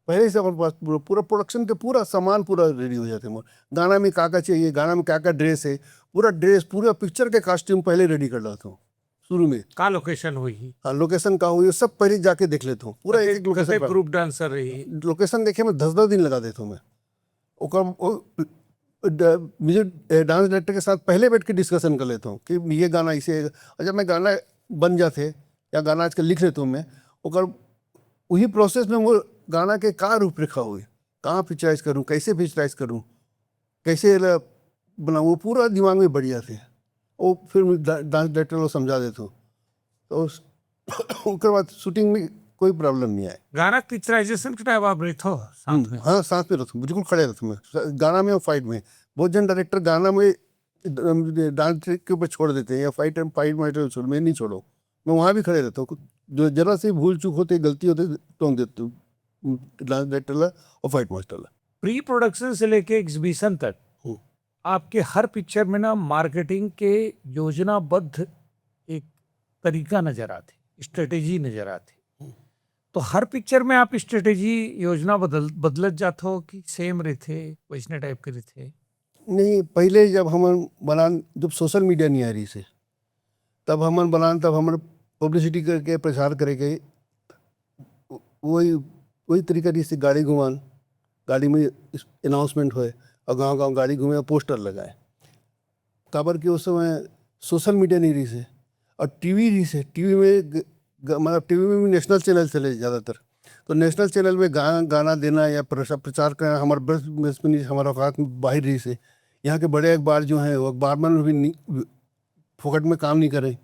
पहले से अपने पास पूरा, पूरा प्रोडक्शन के पूरा सामान पूरा रेडी हो जाते हैं। गाना में क्या क्या चाहिए, गाना में क्या क्या ड्रेस है, पूरा ड्रेस, पूरा पिक्चर के कॉस्ट्यूम पहले रेडी कर लेता हूँ शुरू में। का लोकेशन होही? हाँ, लोकेशन का हुई, सब पहले जाके देख लेता हूँ पूरा, एक एक लोकेशन। ग्रुप डांसर रही? लोकेशन देखे में दस दस दिन लगा देता हूँ मैं। ओकर वो, ड-, म्यूजिक, ए, डांस डायरेक्टर के साथ पहले बैठ के डिस्कशन कर लेता हूँ कि ये गाना इसे, और जब मैं गाना बन जाते या गाना आजकल लिख लेता हूँ मैं, ओकर वही प्रोसेस में वो गाना के का रूपरेखा हुई, कहाँ पिक्चराइज करूँ, कैसे पिक्चराइज करूँ, कैसे एला बनाऊँ, वो पूरा दिमाग में बढ़ जाते हैं। वो फिर मैं डा-, डांस डायरेक्टर को समझा देता हूँ। तो उस ओकर बाद शूटिंग में कोई प्रॉब्लम नहीं आए। गाना पिक्चराइजेशन के टाइम आप रहते हो साथ में? हाँ, साथ में रहता हूँ, बिल्कुल खड़े रहता हूँ मैं, गाना में और फाइट में। बहुत जन डायरेक्टर गाना में डांस ट्रैक के ऊपर छोड़ देते हैं, या फाइट, फाइट माइट छोड़, मैं नहीं छोड़ो, मैं वहाँ भी खड़े रहता हूँ। जो जरा से भूल चूक होते, गलती होते, टोक देते हूँ डांस डायरेक्टर ला और फाइट मास्टर ला। प्री प्रोडक्शन से लेके एग्जीबिशन तक हम्म। आपके हर पिक्चर में ना मार्केटिंग के योजनाबद्ध एक तरीका नजर आथे, स्ट्रेटेजी नजर आथे। हम्म। तो हर पिक्चर में आप स्ट्रेटेजी, योजना बदल बदलत जात हो कि सेम रहिथे, वैसने टाइप के रहिथे? नहीं, पहले जब हमन बनान, जब सोशल मीडिया नहीं आ रही से, तब हमन बनान, तब हमन पब्लिसिटी करके, प्रचार करे के वही, वही तरीका रही से, गाड़ी घुमान, गाड़ी में अनाउंसमेंट होए और गांव गांव गाड़ी घूमे और पोस्टर लगाए। काबर कि उस समय सोशल मीडिया नहीं रही से और टीवी रही से, टीवी में ग-, ग-, मतलब टीवी में भी नेशनल चैनल चले ज़्यादातर। तो नेशनल चैनल में गा-, गाना देना या प्रचा-, प्रचार करना हमारे बस, बस में नहीं, हमारा औकात बाहर रही से। यहाँ के बड़े अखबार जो हैं, वो अखबार में भी नहीं, फोकट में काम नहीं करें।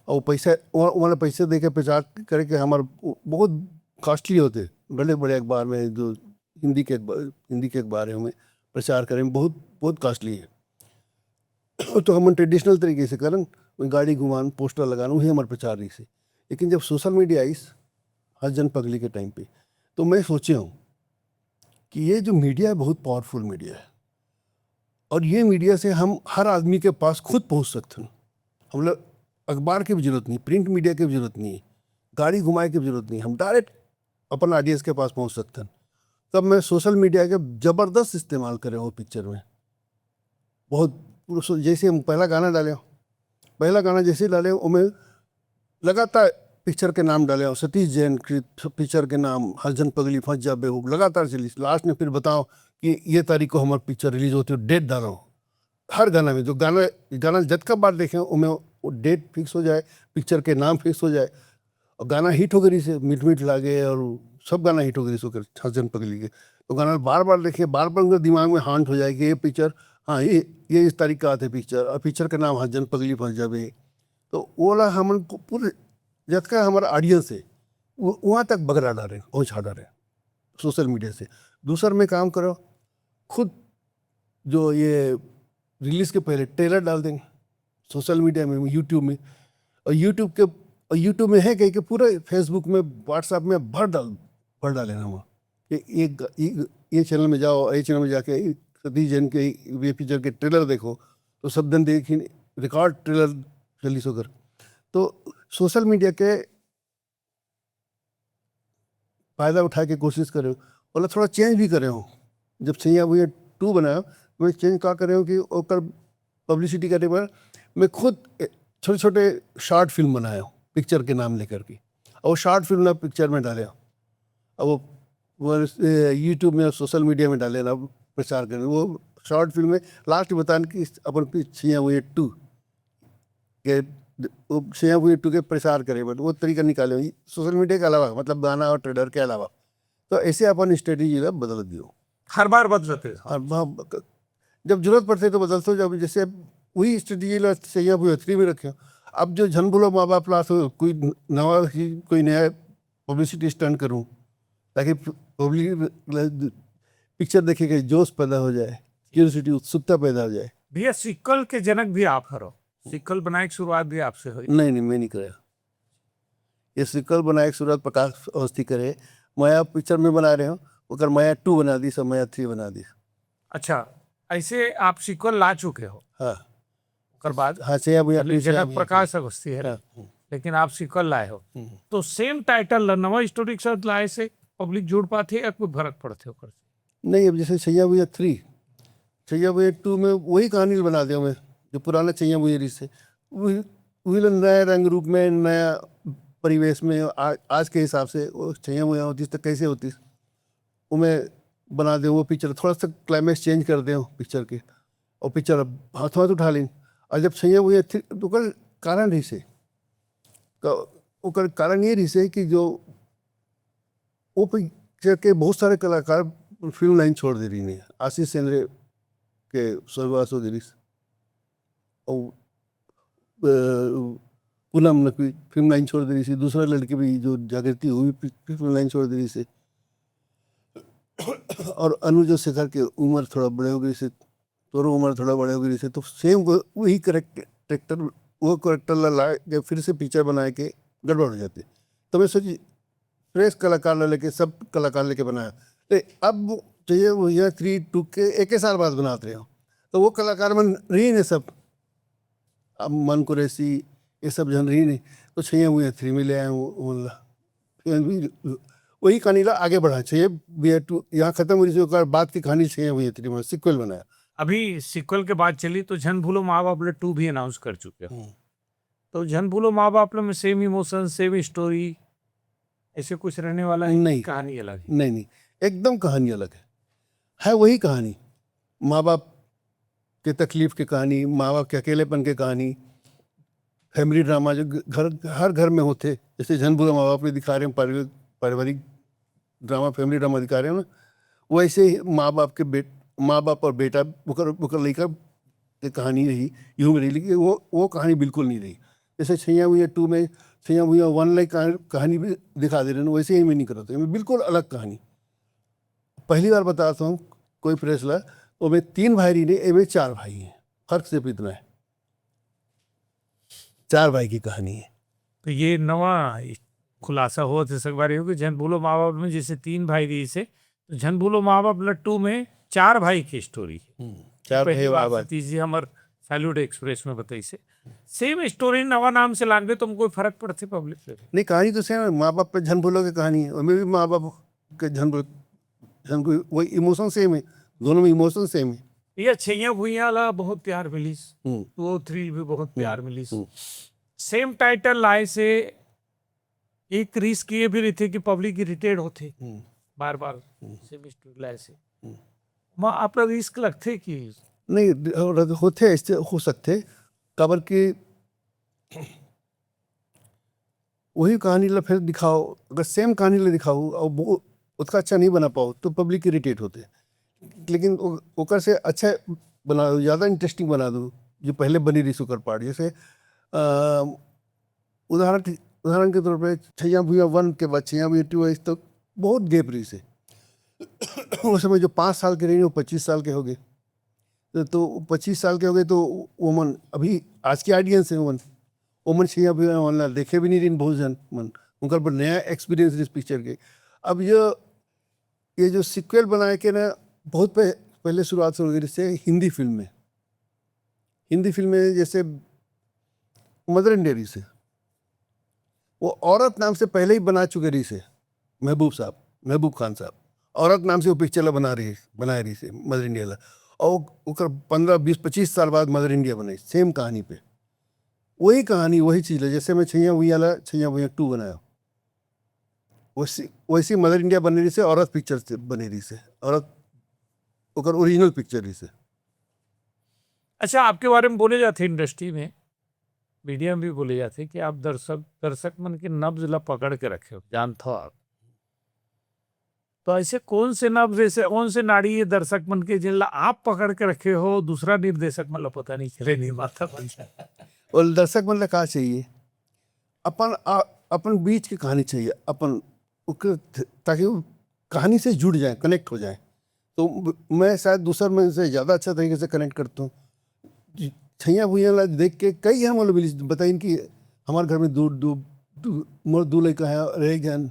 और वो पैसा, वो, वो वाला पैसे दे के प्रचार करे के हमारे बहुत कॉस्टली होते, बड़े बड़े अखबार में, जो हिंदी के अखबार, हिंदी के अखबार है, उनमें प्रचार करें, बहुत, बहुत कॉस्टली है। तो हमन ट्रेडिशनल तरीके से करन, वही गाड़ी घुमान, पोस्टर लगाना, वही हमारा प्रचार रही से। लेकिन जब सोशल मीडिया आइस, हर जन पगली के टाइम पे, तो मैं सोचे हूँ कि ये जो मीडिया है, बहुत पावरफुल मीडिया है, और ये मीडिया से हम हर आदमी के पास खुद पहुँच सकते हैं। हम लोग अखबार की भी जरूरत नहीं, प्रिंट मीडिया की भी जरूरत नहीं, गाड़ी घुमाए की भी जरूरत नहीं, हम डायरेक्ट अपन ऑडियंस के पास पहुँच सकते हैं। तब मैं सोशल मीडिया के जबरदस्त इस्तेमाल करे वो पिक्चर में। बहुत, जैसे हम पहला गाना डाले, पहला गाना जैसे ही डाले, वो मैं लगातार पिक्चर के नाम डाले, और सतीश जैन के पिक्चर के नाम, हर जन पगली फंस जाबे, वो लगातार चली। लास्ट में फिर बताओ कि ये तारीख को हमारी पिक्चर रिलीज होती है, डेट डालो। हर गाना में, जो गाना, गाना जतका बार देखे, उनमें वो डेट फिक्स हो जाए, पिक्चर के नाम फिक्स हो जाए, और गाना हिट हो गई से, मीठ मीठ लागे, और सब गाना हिट हो गई से ओकर, हर जन पगली के। तो गाना बार बार देखे, बार बार उनके दिमाग में हॉन्ट हो जाए कि ये पिक्चर, हाँ, ये, ये इस तारीख का आते पिक्चर, और पिक्चर का नाम हर जन पगली फंस जाबे। तो वो वाला हमन को पूरे, जतका हमारा ऑडियंस है, वो वहाँ तक बगरा डाले, पहुँचा डाले सोशल मीडिया से। दूसर में काम करो, खुद जो ये रिलीज के पहले ट्रेलर डाल देंगे सोशल मीडिया में, यूट्यूब में, और यूट्यूब के, और यूट्यूब में है कहीं के पूरा फेसबुक में, व्हाट्सएप में भर डाल, भर डाले ना वहाँ कि ये ग-, ये, ये चैनल में जाओ, ये चैनल में जाके सतीश जैन के ये पिक्चर के ट्रेलर देखो, तो सब दिन देखिन, रिकॉर्ड ट्रेलर रिलीज होकर। तो सोशल मीडिया के फायदा उठाए के कोशिश करे हूँ, ओला थोड़ा चेंज भी करे हूँ। जब सैया भुइयां टू बनाया, मैं चेंज का करे हूँ कि ओकर पब्लिसिटी करे बर मैं खुद ए, छोटे छोटे शॉर्ट फिल्म बनाया हूँ पिक्चर के नाम लेकर के, और वो शॉर्ट फिल्म ना पिक्चर में डाले हूँ। अब वो, वो ए, यूट्यूब में, सोशल मीडिया में डाले ना, प्रचार करें। वो शॉर्ट फिल्म में लास्ट बतान कि अपन पि-, सैया भुइयां टू के, वो सैया भुइयां टू के प्रचार करे, बट वो तरीका निकाले हुई सोशल मीडिया के अलावा, मतलब गाना और ट्रेलर के अलावा। तो ऐसे अपन स्ट्रेटेजी ला बदल दियो। हर बार बदलते हैं। और वहाँ क-, जब जरूरत पड़ते तो बदलते हो, जब जैसे वही स्ट्रेटेजी ला सैया भुइयां थ्री में रखे। अब जो झन बोलो माँ बाप ला, तो कोई नवा ही, कोई नया पब्लिसिटी स्टंट करूँ, ताकि पब्लिक पिक्चर देखे के जोश पैदा हो जाए, क्यूरियोसिटी, उत्सुकता पैदा हो जाए। भैया, सीक्वल के जनक भी आप हरो। सीक्वल बनाए के शुरुआत भी आपसे हुई? नहीं नहीं, मैं नहीं कराया। ये सीक्वल बनाए के शुरुआत प्रकाश अवस्थी करे। मया पिक्चर में बना रहे हो, ओकर मया टू बना दी, सब मया थ्री बना दी। अच्छा, ऐसे आप सीक्वल ला चुके हो? हाँ ओकर बाद हाँ, सैया भुइयां पहले टू, सैया जनक भुइयां प्रकाश अवस्थी है, हाँ, हम्म, लेकिन आप सीक्वल लाए हो। हम्म। तो सेम टाइटल ला नवा स्टोरी के साथ लाए से पब्लिक जुड़ पाथे या कोई फर्क पड़थे ओकर से? नहीं, अब जैसे सैया भुइयां थ्री, सैया भुइयां टू में वही कहानी बना दिया मैं, जो पुराना सैया भुइयां रिहिसे, वही वही ला नया रंग रूप में, नया परिवेश में, आ, आज के हिसाब से वो सैया भुइयां होतिस तो कैसे होतिस, वो मैं बना दे। वो पिक्चर थोड़ा सा क्लाइमेक्स चेंज कर दे पिक्चर के, और पिक्चर अब हाथों हाथ उठा लें। और जब सैया भुइयां थ्री, तो ओकर कारण रिहिसे, का- ओकर कारण ये रिहिसे कि जो वो पिक्चर के बहुत सारे कलाकार फिल्म लाइन छोड़ दे रहिन हे। आशीष चंद्र के स्वर्गवास हो गे रिहिस, और अ, पूनम नकवी फिल्म लाइन छोड़ दे रहिसे, दूसरा लड़की भी जो जागृति, वो भी फि-, फिल्म लाइन छोड़ दे रहिसे, और अनुज शेखर के उम्र थोड़ा बड़े हो गे रिहिसे, तोरो उम्र थोड़ा बड़े हो गे रिहिसे, तो सेम वो, वही करेक्टर, वो करेक्टर ला, ला के फिर से पिक्चर बनाए के गड़बड़ हो जाते। तो मैं सोची, फ्रेश कलाकार ला लेके, सब कलाकार लेके बनाया। तो अब सैया भुइयां थ्री टू के एक ही साल बाद बनात रहे हो, तो वो कलाकार मन रहिन हे सब, अब मन कुरैशी, ये सब झन रहिन हे, तो सैया भुइयां थ्री में ले आए वो, वो ला। फिर भी वही कहानी ला आगे बढ़ा, सैया भुइयां टू यहाँ खत्म हो रही थी, ओकर बाद की कहानी सैया भुइयां थ्री में सीक्वल बनाया। अभी सीक्वल के बात चली तो झन भूलो माँ बाप ला टू भी अनाउंस कर चुके हो। हम्म। तो झन भूलो माँ बाप ला में सेम इमोशन, सेम स्टोरी, ऐसे कुछ रहने वाला है? नहीं। कहानी अलग है? नहीं नहीं, एकदम कहानी अलग है, है वही कहानी, माँ बाप के तकलीफ की कहानी, माँ बाप के अकेलेपन की कहानी, फैमिली ड्रामा जो घ-, घर, हर घर में होते, जैसे झन भूलो माँ बाप में दिखा रहे हैं, पारिवारिक, पारिवारिक ड्रामा, फैमिली ड्रामा दिखा रहे हैं ना, वैसे ही माँ बाप के बेट माँ बाप और बेटा, ओकर ओकर लइका के कहानी रही, इहू में रही, लेकिन वो वो कहानी बिल्कुल नहीं रही। जैसे सैया भुइयां टू में, सैया भुइयां वन लाइक कहानी भी दिखा दे रहे हैं, वैसे ही में नहीं करते, एमे बिल्कुल अलग कहानी। पहली बार बताता हूँ कोई प्रेस ला, ओमे तीन भाई रहिन हे, एमे चार भाई हैं, फर्क सिर्फ इतना है, चार भाई की कहानी है। तो ये नवा खुलासा होत हे संगवारी हो कि झन भूलो माँ बाप में जैसे तीन भाई रहिसे, तो झन भूलो माँ बाप ला टू में चार भाई की स्टोरी है। हम्म, चार भाई पहली बार बार सतीश जी हमर सैल्यूट एक्सप्रेस में बताइसे। सेम स्टोरी नवा नाम से लानबे तो कोई फर्क पड़थे पब्लिक से? नहीं, कहानी तो सेम है, माँ बाप पे झन भूलो के कहानी है, ओमे भी माँ बाप के झन भूलो, झन कोई, वही इमोशन सेम है, दोनों में इमोशन सेम है। ये सैया भुइयां ला बहुत प्यार मिलिस, हम्म, टू और थ्री भी बहुत प्यार मिलिस। हम्म। सेम टाइटल लाए से एक रिस्क ये भी रहिथे कि पब्लिक इरिटेट होथे हम्म। बार बार हम्म। सेम स्टोरी लाए से। हम्म। माँ आप ला रिस्क लगथे कि? नहीं, और होथे, ऐसे हो सकथे, काबर कि वही कहानी ला फिर दिखाओ, अगर सेम कहानी ला दिखाओ और वो उतना अच्छा नहीं बना पाओ तो पब्लिक इरिटेट होथे। लेकिन ओ-, ओकर से अच्छा बना दो, ज़्यादा इंटरेस्टिंग बना दो, जो पहले बनी रहिस ओकर पार्ट। जैसे अ, उदाहरण उदाहरण के तौर पे सैया भुइयां वन के बाद सैया भुइयां टू आइस तो बहुत गैप रहिसे। उस समय जो पाँच साल के रहिन, वो पच्चीस साल के हो गए। तो, तो पच्चीस साल के हो गए, तो वो मन अभी आज के ऑडियंस है, वो मन, वो मन सैया भुइयां वन ला देखे भी नहीं रहिन बहुत झन मन, उनकर पर नया एक्सपीरियंस इस पिक्चर के। अब ये, ये जो सीक्वल बनाए के ना, बहुत पह-, पहले शुरुआत हो गई से हिंदी फिल्म में। हिंदी फिल्म में जैसे मदर इंडिया रहिसे, वो औरत नाम से पहले ही बना चुके रहिसे महबूब साहब, महबूब खान साहब। औरत नाम से वो पिक्चर ला बना रही, बनाए रहिसे मदर इंडिया ला। और ओकर पन्द्रह, बीस, पच्चीस साल बाद मदर इंडिया बनाई, सेम कहानी पे। वही कहानी, वही चीज़ है, जैसे मैं सैया भुइयां ला सैया भुइयां टू बनाया, वैसे, वैसे मदर इंडिया बने रहिसे, औरत पिक्चर से बने रहिसे, औरत ओकर ओरिजिनल पिक्चर रहिसे। अच्छा, आपके बारे में बोले जाथे इंडस्ट्री में, मीडिया में भी बोले जाथे कि आप दर्शक, दर्शक मन के नब्ज ला पकड़ के रखे हो, जानथो आप। तो ऐसे कौन से नब्ज, ऐसे कौन से नाड़ी ये दर्शक मन के, जिन ला आप पकड़ के रखे हो, दूसरा निर्देशक मन ला पता नहीं चले, निर्माता मन ला? और दर्शक मन ला का चाहिए? अपन, आ, अपन बीच की कहानी चाहिए, अपन ओके, ताकि वो कहानी से जुड़ जाए, कनेक्ट हो जाए। तो म-, मैं शायद दूसर मन से ज़्यादा अच्छा तरीके से कनेक्ट करता हूँ। जी, छैया भुइया ला देख के कई झन मोला मिलिस, बताइन कि हमार घर में दू, दू, दू, मोर दू लइका है और एक झन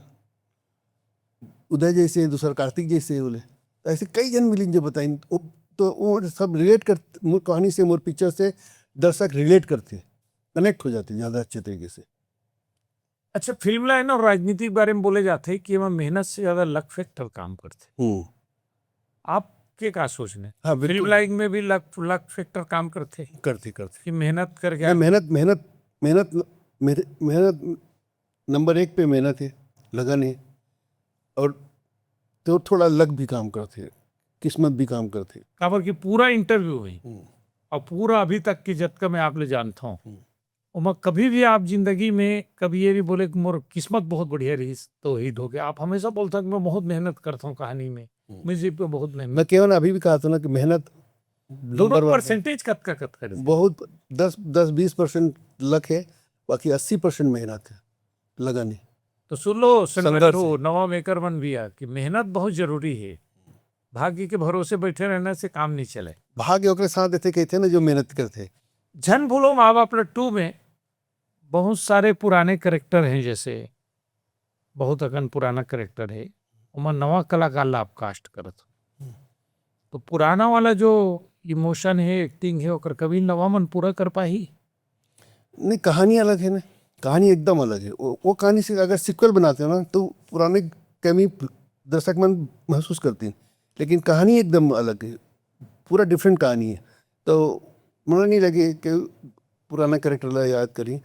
उदय जैसे है, दूसरा कार्तिक जैसे है बोले। तो ऐसे कई झन मिलिन जो बताइन, वो, तो वो सब रिलेट कर, मोर कहानी से, मोर पिक्चर से दर्शक रिलेट करथे, कनेक्ट हो जाथे ज़्यादा अच्छे तरीके से। अच्छा, फिल्म लाइन और राजनीति के बारे में बोले जाथे कि एमा मेहनत से ज्यादा लक फैक्टर काम करथे। हम्म। आपके का सोचने? हाँ, बिल्कुल। फिल्म लाइन में भी लक, लक फैक्टर काम करथे करथे, करथे। कि मेहनत करके मैं मेहनत, मेहनत, मेहनत, मेहनत नंबर एक पे मेहनत है, लगन है, और तो थोड़ा लक भी काम करथे, किस्मत भी काम करथे। काबर कि पूरा इंटरव्यू में हम्म। और पूरा अभी तक के जतका मैं आप ले जानता हूँ, हम्म। ओमा कभी भी आप जिंदगी में कभी ये नहीं बोले कि मोर किस्मत बहुत बढ़िया रही तो हिट हो गया। आप हमेशा बोलता कि मैं बहुत मेहनत करता हूँ कहानी में, हम्म। म्यूजिक पे बहुत मेहनत। मैं केवल अभी भी कहा था ना कि मेहनत दोनों नंबर वन है। परसेंटेज कतका कतका रही? बहुत दस, दस बीस परसेंट लक है, बाकी अस्सी परसेंट मेहनत है, लगन है। तो सुन लो, संघर्ष हो है। नवा मेकर मन भी आ कि मेहनत बहुत जरूरी है, भाग्य के भरोसे बैठे रहने से काम नहीं चले। भाग्य ओकरे साथ देथे कहथे ना जो मेहनत करथे। झन भूलो माँ बाप ला टू में बहुत सारे पुराने करेक्टर हैं, जैसे बहुत अकन पुराना करेक्टर है, ओमा नवा कलाकार ला आप कास्ट करत हो। हम्म। तो पुराना वाला जो इमोशन है, एक्टिंग है, ओकर कभी नवा मन पूरा कर पाही? नहीं, कहानी अलग है ना, कहानी एकदम अलग है। वो, वो कहानी से अगर सीक्वल बनाते हो ना तो पुराने कमी दर्शक मन महसूस करते हैं, लेकिन कहानी एकदम अलग है, पूरा डिफरेंट कहानी है। तो मुझे नहीं लगे कि पुराना करेक्टर ला याद करी,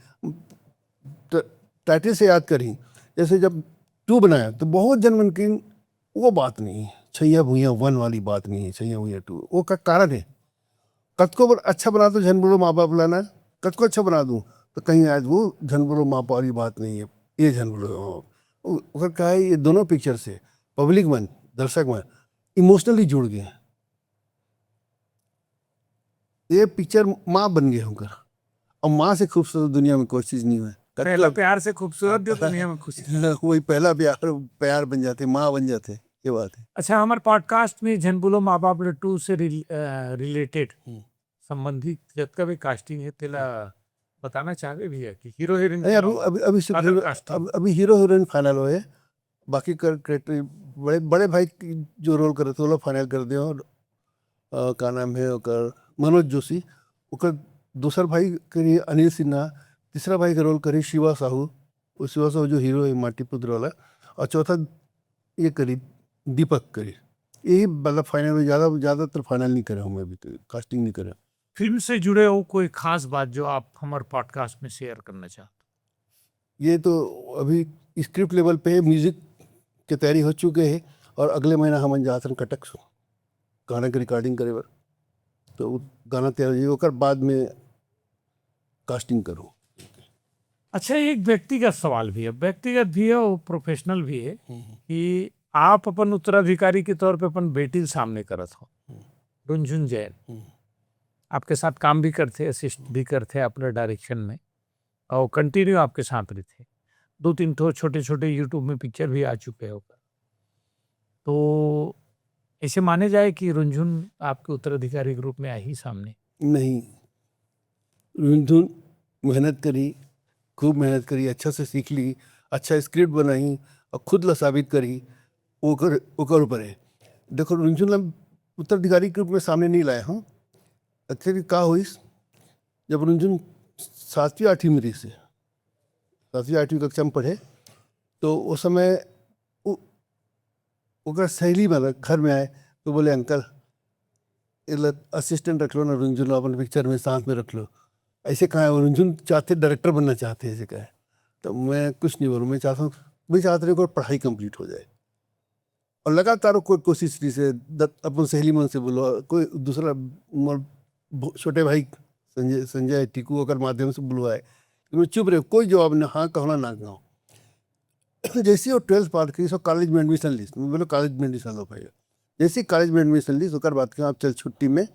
ट-, टाइटल से याद करी। जैसे जब टू बनाया तो बहुत जन मन की वो बात नहीं है, छैया भुइया वन वाली बात नहीं है, छैया भुइया टू। वो का कारण है, कतको बर अच्छा बना दो झन बोलो माँ बाप ला ना, कतको अच्छा बना दूँ तो कहीं आज वो झन बोलो माँ बाप वाली बात नहीं है, ये झन बोलो। हाँ। उ-, ओकर का है, ये दोनों पिक्चर से पब्लिक मन, दर्शक मन इमोशनली जुड़ गए हैं। ये पिक्चर माँ बन गए होकर, और माँ से खूबसूरत दुनिया में कोई चीज नहीं है। पहला प्यार से खूबसूरत जो दुनिया में खुशी। वही पहला प्यार, प्यार बन जाते, माँ बन जाते, ये बात है। अच्छा, हमारे पॉडकास्ट में झन बोलो माँ बाप ला टू से रिल-, अ, रिलेटेड हम्म। संबंधित जतका भी कास्टिंग है तेला बताना चाहबे भैया कि हीरो हीरोइन नहीं, के अभी अलावा अभी अभी सिर्फ other हीरो, casting। अब, अभी हीरो हीरोइन फाइनल हुए, बाकी कर क्रिएटर बड़े बड़े भाई की जो रोल करे थे वो लोग फाइनल कर दिए। और अ, का नाम है ओकर, मनोज जोशी, ओकर दूसर भाई करी अनिल सिन्हा, तीसरा भाई के रोल करी शिवा साहू, वो शिवा साहू जो हीरो है माटी पुत्र वाला, और चौथा ये करी दीपक करी। यही मतलब फाइनल में ज़्यादा ज़्यादातर फाइनल नहीं करे हूँ मैं अभी तो, कास्टिंग नहीं करे। फिल्म से जुड़े हो कोई खास बात जो आप हमारे पॉडकास्ट में शेयर करना चाहते हो? ये तो अभी स्क्रिप्ट लेवल पे है, म्यूजिक के तैयारी हो चुके है और अगले महीना हमन जात हन कटक से गाना के रिकॉर्डिंग करे बर। तो उ गाना तैयार हो जाई, ओकर बाद में कास्टिंग करूँ। अच्छा, एक व्यक्तिगत सवाल भी है, व्यक्तिगत भी है और प्रोफेशनल भी है कि आप अपन उत्तराधिकारी के तौर पे अपन बेटी के सामने करत हो, हम्म। रुनझुन जैन हम्म। आपके साथ काम भी करते, असिस्ट भी करते अपने डायरेक्शन में, और कंटिन्यू आपके साथ रहते। दो तीन ठो छोटे छोटे यूट्यूब में पिक्चर भी आ चुके हैं ओकर। तो ऐसे माने जाए कि रुनझुन आपके उत्तराधिकारी के रूप में आई सामने? नहीं, रुनझुन मेहनत करी, खूब मेहनत करी, अच्छा से सीख ली, अच्छा स्क्रिप्ट बनाई और खुद ला साबित करी, ओकर ओकर ऊपर है। देखो, रुनझुन ला उत्तराधिकारी के रूप में सामने नहीं लाए हम। एक्चुअली का होइस, जब रुनझुन सातवीं आठवीं में रही से, सातवीं आठवीं कक्षा में पढ़े, तो उस समय उ-, ओकर सहेली मतलब घर में आए तो बोले, "अंकल, ये लो, असिस्टेंट रख लो ना, रुनझुन ला अपन पिक्चर में साथ में रख लो।" ऐसे कहा है, रुनझुन चाहते, डायरेक्टर बनना चाहते हैं, ऐसे कहा है। तो मैं कुछ नहीं बोलूँ, मैं चाहता हूँ, मैं चाहता हूँ कि पढ़ाई कंप्लीट हो जाए। और लगातार कोई कोशिश रही से, द-, अपन सहेली मन से बोलो, कोई दूसरा मोर भ-, छोटे भाई संजय, संजय टीकू, ओकर माध्यम से बुलवाए। तो मैं चुप रहे, कोई जवाब नहीं, हाँ कहो ना, ना कहो। जैसे ही वो ट्वेल्थ पास करी, सो कॉलेज में एडमिशन ली, मैं बोलो, "कॉलेज में एडमिशन लो भाई।" जैसे ही कॉलेज में एडमिशन ली, ओकर बाद कहा, "अब चल छुट्टी में,"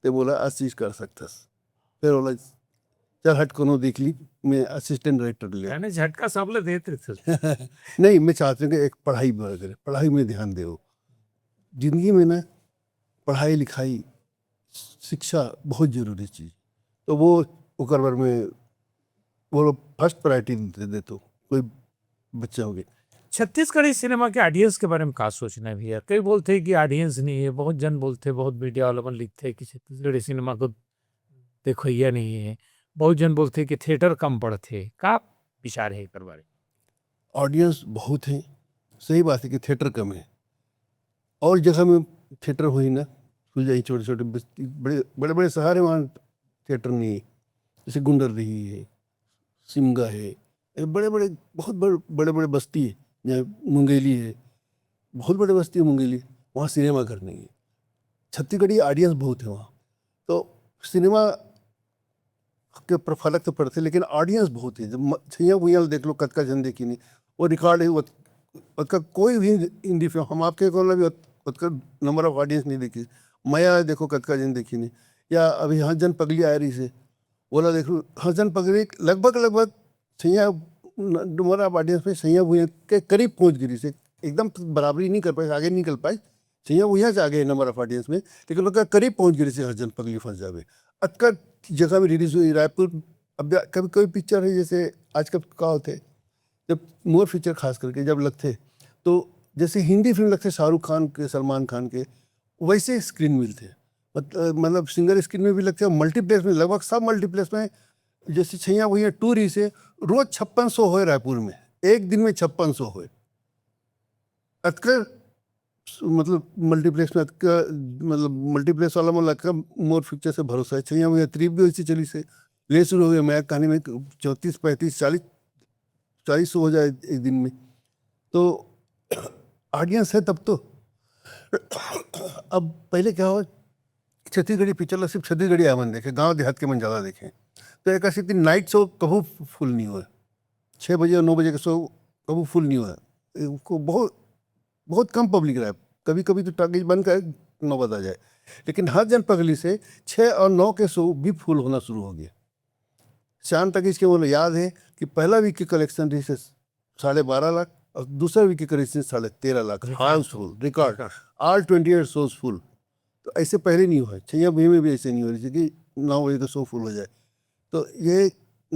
ते बोला, "आज चीज कर सकथस।" फिर बोला, "चल हट, कोनो देख ली, मैं असिस्टेंट डायरेक्टर ले।" यानी झटका सब ले देते थे। नहीं, मैं चाहता हूँ कि एक पढ़ाई वगैरह, पढ़ाई में ध्यान दे। जिंदगी में ना पढ़ाई लिखाई, शिक्षा बहुत जरूरी चीज। तो वो ओकर बर में वो लोग फर्स्ट प्रायोरिटी दे देते, कोई बच्चा हो गया। छत्तीसगढ़ी सिनेमा के ऑडियंस के बारे में का सोचना है भैया? कई बोलते हैं कि ऑडियंस नहीं है, बहुत जन बोलते हैं, बहुत मीडिया वाला मन लिखते हैं कि छत्तीसगढ़ी सिनेमा को देखइया नहीं है, बहुत जन बोलते हैं कि थिएटर कम पड़ते, का विचार है एकर बारे में? ऑडियंस बहुत है, सही बात है कि थिएटर कम है, और जगह में थिएटर हो ही ना, खुल जाए छोटे छोटे बस्ती, बड़े बड़े बड़े शहर है, वहाँ थिएटर नहीं है। जैसे गुंडरदेही है, सिमगा है, ये बड़े बड़े बहुत बड़े बड़े बड़े बस्ती है, जहाँ मुंगेली है, बहुत बड़े बस्ती है मुंगेली, वहाँ सिनेमा घर नहीं है। छत्तीसगढ़ी ऑडियंस बहुत है वहाँ, तो सिनेमा के ऊपर फर्क तो पड़ते, लेकिन ऑडियंस बहुत है। जब म- छैया भुइयां देख लो, कतका जन देखी नहीं, वो रिकॉर्ड है। ओत- ओतका कोई भी हिंदी फिल्म हम आपके कोना भी ओत- ओतका नंबर ऑफ ऑडियंस नहीं देखी। मया देखो, कतका जन देखी नहीं। या अभी हंस झन पगली आए रहिसे, ओला देख लो, हंस झन पगली लगभग लगभग छैया नंबर ऑफ ऑडियंस में छैया भुइयां के करीब पहुंच गे रहिसे, एकदम बराबरी नहीं कर पाए, आगे निकल पाए। छैया भुइयां से आगे नंबर ऑफ ऑडियंस में, लेकिन ओकर करीब पहुंच गे रहिसे हंस झन पगली फंस जाबे। अतका जगह में रिलीज हुई रायपुर। अब जा- कभी कोई पिक्चर है, जैसे आजकल का होते, जब मोर पिक्चर खास करके जब लगते, तो जैसे हिंदी फिल्म लगते शाहरुख खान के, सलमान खान के, वैसे स्क्रीन मिलते। मत- मतलब सिंगल स्क्रीन में भी लगते हैं, मल्टीप्लेक्स में, लगभग सब मल्टीप्लेक्स में। जैसे छैया भुइयां टू रहिसे, रोज छप्पन शो होए रायपुर में, एक दिन में छप्पन शो होए। अतका मतलब मल्टीप्लेक्स में अतका, मतलब मल्टीप्लेक्स वाला मन ला अतका मोर पिक्चर से भरोसा है। छैया भुइयां थ्री भी वैसे चलिसे, ले शुरू हो गया, मया कहानी में चौंतीस, पैंतीस, चालीस, चालीस शो हो जाए एक दिन में, तो ऑडियंस है तब तो। अब पहले क्या हो, छत्तीसगढ़ी पिक्चर ला सिर्फ छत्तीसगढ़ी आए मन देखे, गांव देहात के मन ज़्यादा देखे। तो एक ऐसी नाइट शो कभू फुल नहीं हुआ, छः बजे और नौ बजे के शो कभू फुल नहीं हुआ। उसको बहुत बहुत कम पब्लिक रहा। कभी कभी तो टॉकीज बंद कर नौबत आ जाए, लेकिन हंस झन पगली से छः और नौ के शो भी फुल होना शुरू हो गया। शान टॉकीज के वो याद है कि पहला वीक की कलेक्शन रहिसे साढ़े बारह लाख और दूसरा वीक की कलेक्शन साढ़े तेरह lakh. Houseful record, all twenty eight shows full. तो ऐसे पहले नहीं हुआ, छैया भुइयां में भी ऐसे नहीं हो रही थी कि नौ बजे का शो फुल हो जाए। तो ये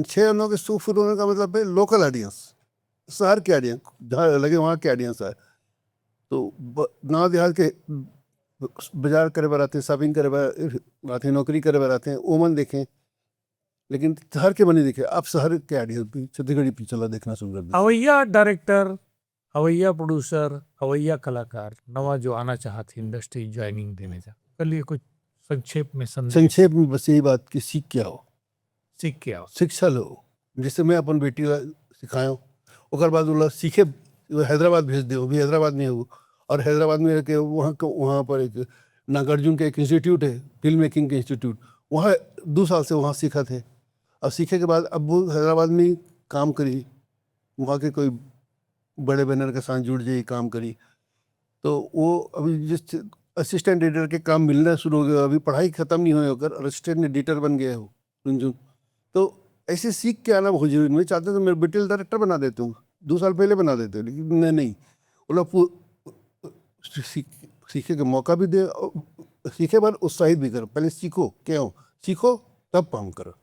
छः और नौ के शो फुल होने का मतलब है लोकल ऑडियंस, शहर के ऑडियंस, जहाँ लगे वहाँ के ऑडियंस आए। तो ब- गाँव देहात के बाजार करे बर आते हैं, शॉपिंग करे बर आते हैं, नौकरी करे बर आते हैं, ओमन देखें, लेकिन शहर के मन नहीं देखे। अब शहर के ऑडियंस भी छत्तीसगढ़ी पिक्चर ला देखना शुरू कर दिया। अवैया डायरेक्टर, अवैया प्रोड्यूसर, अवैया कलाकार नवा जो आना चाहत है इंडस्ट्री ज्वाइनिंग देने जा, कल ये कुछ संक्षेप में संदेश। संक्षेप में बस यही बात कि सीख के आओ, सीख के आओ। शिक्षा लो। जैसे मैं अपन बेटी ला सिखाया हूँ, ओकर बाद ओला सीखे, वो हैदराबाद भेज दे, वो भी हैदराबाद में हो, और हैदराबाद में रह के वहाँ के, वहाँ पर एक नागार्जुन का एक इंस्टीट्यूट है, फिल्म मेकिंग का इंस्टीट्यूट, वहाँ दो साल से वहाँ सीखा थे। और सीखे के बाद अब वो हैदराबाद में ही काम करी, वहाँ के कोई बड़े बैनर के साथ जुड़ जाए, काम करी। तो वो अभी जिस असिस्टेंट एडिटर के काम मिलना शुरू हो गया, अभी पढ़ाई खत्म नहीं हुई होकर असिस्टेंट एडिटर बन गया हो रुनझुन। तो ऐसे सीख के आना बहुत जरूरी। मैं चाहता तो मेरे बेटे डायरेक्टर बना देते हूँ, दो साल पहले बना देते, लेकिन मैं नहीं। बोला पू- सीख, सीखे के मौका भी दे और सीखे बाद उत्साहित भी करो। पहले सीखो, क्या हो, सीखो तब काम करो।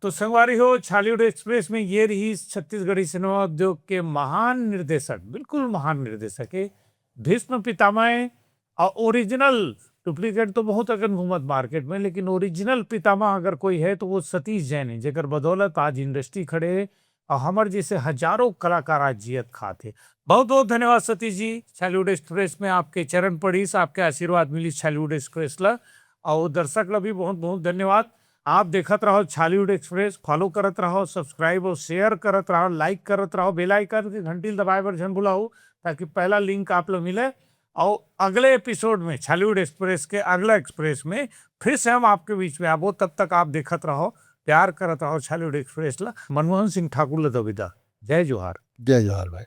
तो संगवारी हो, छालीवुड एक्सप्रेस में ये रही छत्तीसगढ़ी सिनेमा उद्योग के महान निर्देशक, बिल्कुल महान निर्देशक है, भीष्म पितामह। और ओरिजिनल, डुप्लीकेट तो बहुत अकन घूमत मार्केट में, लेकिन ओरिजिनल पितामह अगर कोई है तो वो सतीश जैन है, जेकर बदौलत आज इंडस्ट्री खड़े है और हमर जैसे हजारों कलाकार आज जियत खात है। बहुत बहुत धन्यवाद सतीश जी, छालीवुड एक्सप्रेस में आपके चरण पड़ीस, आपके आशीर्वाद मिली छालीवुड एक्सप्रेस ला। और दर्शक ला भी बहुत बहुत धन्यवाद। आप देखत रहो छालीवुड एक्सप्रेस, फॉलो करत रहो, सब्सक्राइब और शेयर करत रहो, लाइक करत रहो, बेल आइकन के घंटी दबाए बर झन भुलाओ, ताकि पहला लिंक आप ला मिले। और अगले एपिसोड में, छालीवुड एक्सप्रेस के अगला एक्सप्रेस में फिर से हम आपके बीच में आबो। तब तक आप देखत रहो, प्यार करत रहो छालीवुड एक्सप्रेस ला। मनमोहन सिंह ठाकुर ला दो विदा। जय जोहार। जय जोहार भाई।